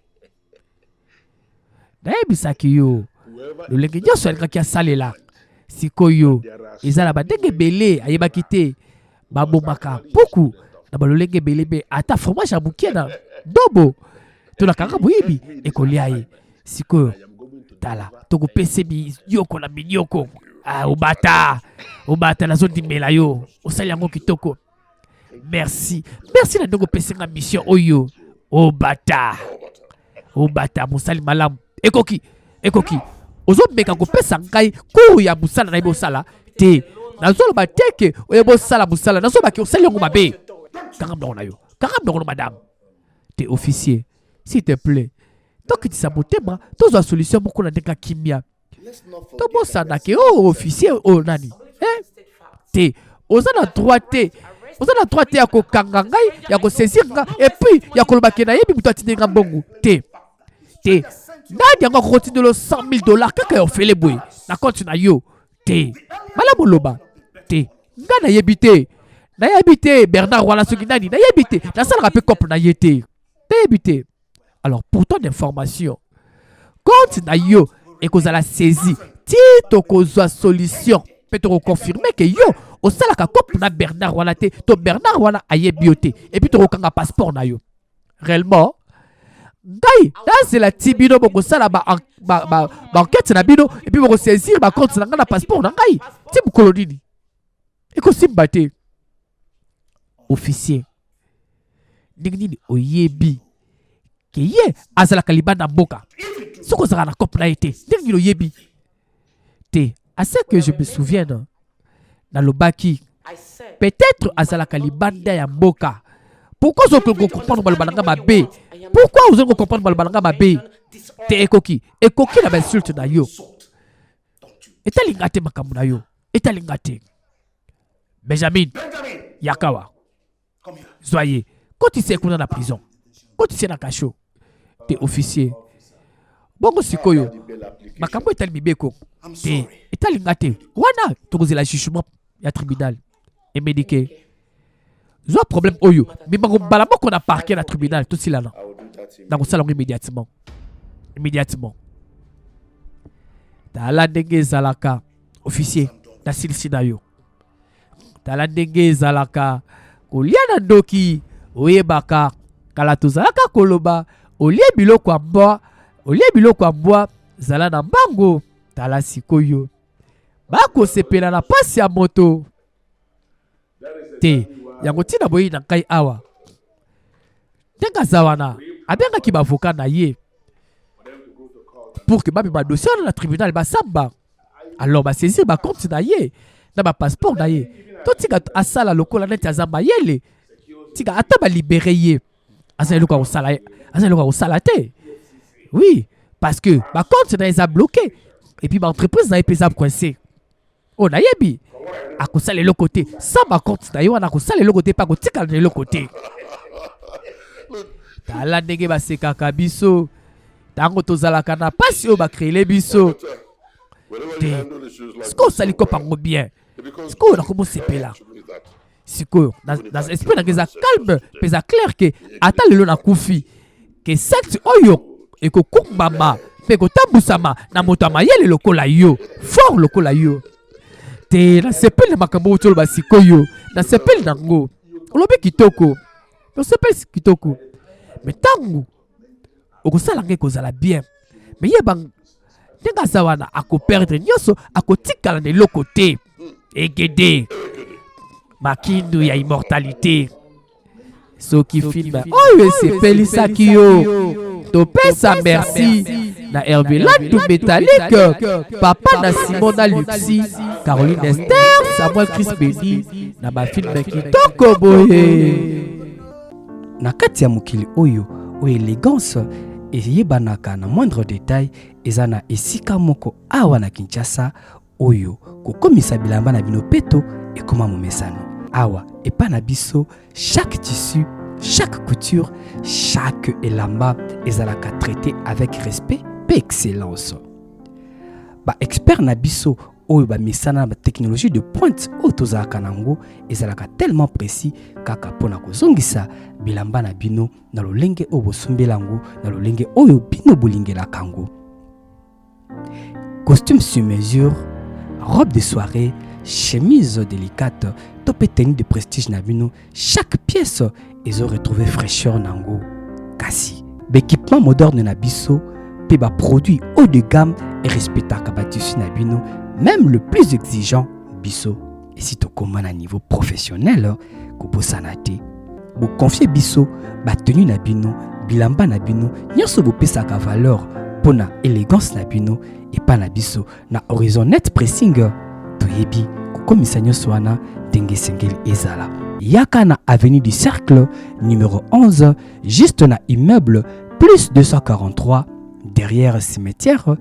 Nayebisaki yo lolenge nyonso alingaki asalela. Sikoyo eza na bandenge ebele. Ayebaki te babomaka mpuku na balolenge ebele, mpe ata fromage ya mokie na ndobo to na kanga moyibi ekolia ye. Sikoyo tala, tokopesa minyoko na minyoko. Ah, obata, obata, nazondimela yo, osali yango kitoko. Merci, merci na ndenge opesi nga mission oyo. Obata, obata, mosali malamu. Ekoki, ekoki. Ozomeka kopesa ngai cours ya mosala, nayebi osala te. Nazoloba te ke oyebi osala mosala, nazolobaki osali yango mabe. Kanga monoko na yo, kanga monoko no, madame. Te, officier, s'il te plaît, tokitisa motema, tozwa solution moko na ndenge ya kimia. Tobosana ke oyo officier oyo nani, eh? Te, oza na droit te, oza na droit te ya kokanga ngai, ya kosaisir nga, et puis ya koloba ke nayebi moto atindi nga mbongo te. Te, nani yango akokotindela 100 000 $ kaka ya ofele boye na compte na yo? Te, malamu oloba te. Nga nayebi te, nayebi te Bernard wana soki nani, nayebi te, nasalaka mpe cope na ye te, nayebi te. Alors, pour ton information, compte na yo ekozala saisi ti tokozwa solution mpe tokoconfirmer ke yo Osalaka coop na Bernard wana te, to Bernard wana ayebi yo te. Et puis tokokanga passeport na yo. Réellement, ngai nazela ti bino bokosala ba ba ba, ba enquête na bino et puis bokosaisir ba compte na ngai na passeport na ngai ti mokolo nini? Ekosimba te. Officier, ndenge nini oyebi ke ye azalaka libanda mboka? Soki ozalaka na cope na ye te, ndenge nini oyebi te? À ce que je me souvienne, nalobaki peut-être azalaka libanda ya mboka. Pourquoi ozokoki kocomprendre maloba na nga mabe? Pourquoi ozoki kocomprendre maloba na nga mabe te? Ekoki na bainsulte na yo, etalinga te. Makambo na yo etalinga te. Benjamin, yakawa, zwa ye, kotisa ye kuna na prison, kotisa ye na cachot te. Officier, bongo sikoyo makambo etali mibeko te, etalinga te. Wana tokozela jugement ya tribunal. Emedike, zwa problème oyo, mimango mbala moko na parquet, na tribunal, tosilana. Nakosala yango immédiatement, immédiatement. Tala ndenge ezalaka, officier, nasilisi na yo. Tala ndenge ezalaka kolia na ndoki. Oyebaka kala tozalaka koloba: olie biloko ya mbwa, olie biloko ya mbwa, zala na mbango. Tala sikoyo, bakosepela na pasi ya moto te. Yango ntina boyei na ngai awa. Ndenge aza wana, abengaki baavocat na ye pour que babima dossier wana na tribunal, basamba. Alors basaisir bacompte na ye na bapasseport na ye. Totika asala lokola neti aza mayele. Tika ata balibérer ye, aza eloko ya kosala, aza eloko ya kosala te. Oui, parce que bacompte na ye eza bloqué et puis baentreprise na ye mpe eza coincé. Oyo nayebi, akosala eloko te sans bacompte na ye wana. Akosala eloko te mpe akotikala na eloko te. Tala ndenge basekaka biso ntango tozalaka na pasi oyo bacréele biso te. Sikoyo osali kopa yango bien. Sikoyo nakomosepela. Sikoyo na esprit nanga eza calme mpe eza clair ke ata lelo nakufi, ke secte oyo ekokumbama mpe ekotambusama na moto ya mayele lokola yo, fort lokola yo te. Nasepeli na makambo oyo toloba sikoyo, nasepeli nango. Olobi kitoko, tosepeli kitoko. Mais ntango okosala ngai kozala bien. Mais yeba, ndenge aza wana, akoperdre nyonso, akotikala na eloko te. Egede makindu ya immortalité. Soki film oyo esepelisaki yo, topesa merci na Hervé Landu Métallique, papa na Simon na Luxi, Caroline Esther, Samuel Chris Beni na bafilm kitoko boye. Na kati ya mokili oyo, oyo élégance eyebanaka na moindre détail, eza na esika moko awa na Kinshasa oyo kokomisa bilamba na bino peto ekoma momesano. Awa epa na biso, chaque tissu, chaque couture, chaque elamba ezalaka traité avec respect mpe excellence. Baexpert na biso oyo bamesana na batechnologie de pointe oyo tozalaka nango, ezalaka tellement précis kaka mpona kozongisa bilamba na bino na lolenge oyo bosombela yango, na lolenge oyo bino bolingelaka yango. Costume sur mesure, robe de soirée, chemise délicate to mpe tenue de prestige na bino, chaque pièce ezo retrouver fraîcheur nango. Kasi baéquipement moderne na biso mpe baproduit haut de gamme erespectaka batissu na bino, même le plus exigeant. Biso esi tokóma na niveau professionnel. Kobosana te, boconfier biso batenue na bino, bilamba na bino nyonso bopesaka valeur mpo na élégance na bino. Epai na biso na Horizon Net Pressing, toyebi kokomisa nyonso wana ndenge esengeli ezala. Yaka na avenue du Cercle numéro 11, juste na immeuble plus 243, derrière cimetière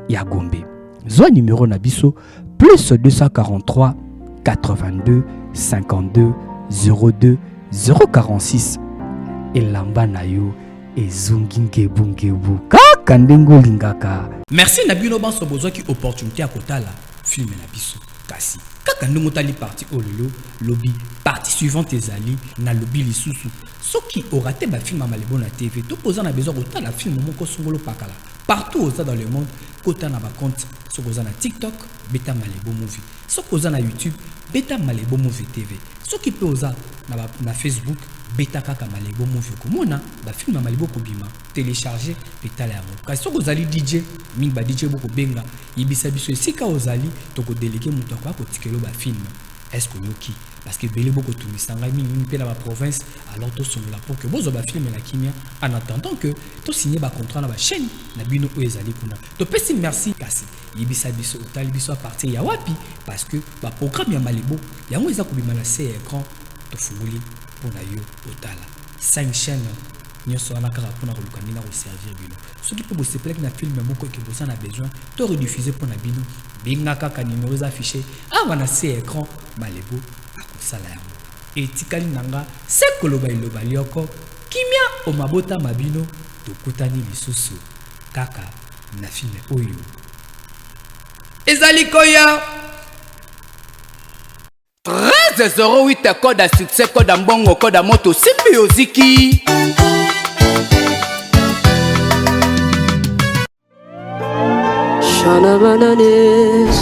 ya Gombe. Zwa numéro na biso: plus 243 82 52 02 046. Elamba na yo ezongi ngebungebu kaka ndenge olingaka. Merci na bino banso bozwaki opportunité ya kotala film na biso. Kasi kaka ndenge otali partie oyo lelo, lobi partie suivante ezali. Nalobi lisusu, soki orater bafilm ya Malebo na TV to mpo oza na besoin kotala film moko songolo pakala, partout oza dans le monde. Kota na bacompte, soki oza na TikTok, beta Malebo Movie. Soki oza na YouTube, beta Malebo Movie TV. Soki mpe oza na, ba, na Facebook, beta kaka Malebo Movie, okomona bafilme ya Malebo kobima, télécharge mpe tala yango. Kasi soki ozali DJ, mingi ba DJ bokobenga, yebisa biso esika ozali, tokodelege moto akoya kotikelo bafilme. Est-ce que oyoki? Parce que ebele bokotungisa ngai mingi mingi mpe na baprovince. Alors tosolola pour que bozwa bafilme na kimia, en attendant que tosigne bacontrat na bachaîne na bino oyo ezali kuna. Topesi merci. Kasi yebisa biso otali biso à partir ya wapi, parce que baprogramme ya Malebo yango eza kobima na se ya écran. Tofungoli mpo na yo otala 5 chaîne nyonso wana kaka mpona koluka ndenge koservir bino. Soki mpe bosepelaki na filme moko eke boza na besoin to rediffuser mpo na bino, benga kaka nimero eza affiché awa na se ya écran, Malebo akosala yango. Etikali na nga se koloba eloba lioko: kimia o mabota ma bino. Tokutani lisusu kaka na filme oyo ezali koya. 1308, code ya succès, code ya mbongo, code ya moto, simbi oziki. Shana manane.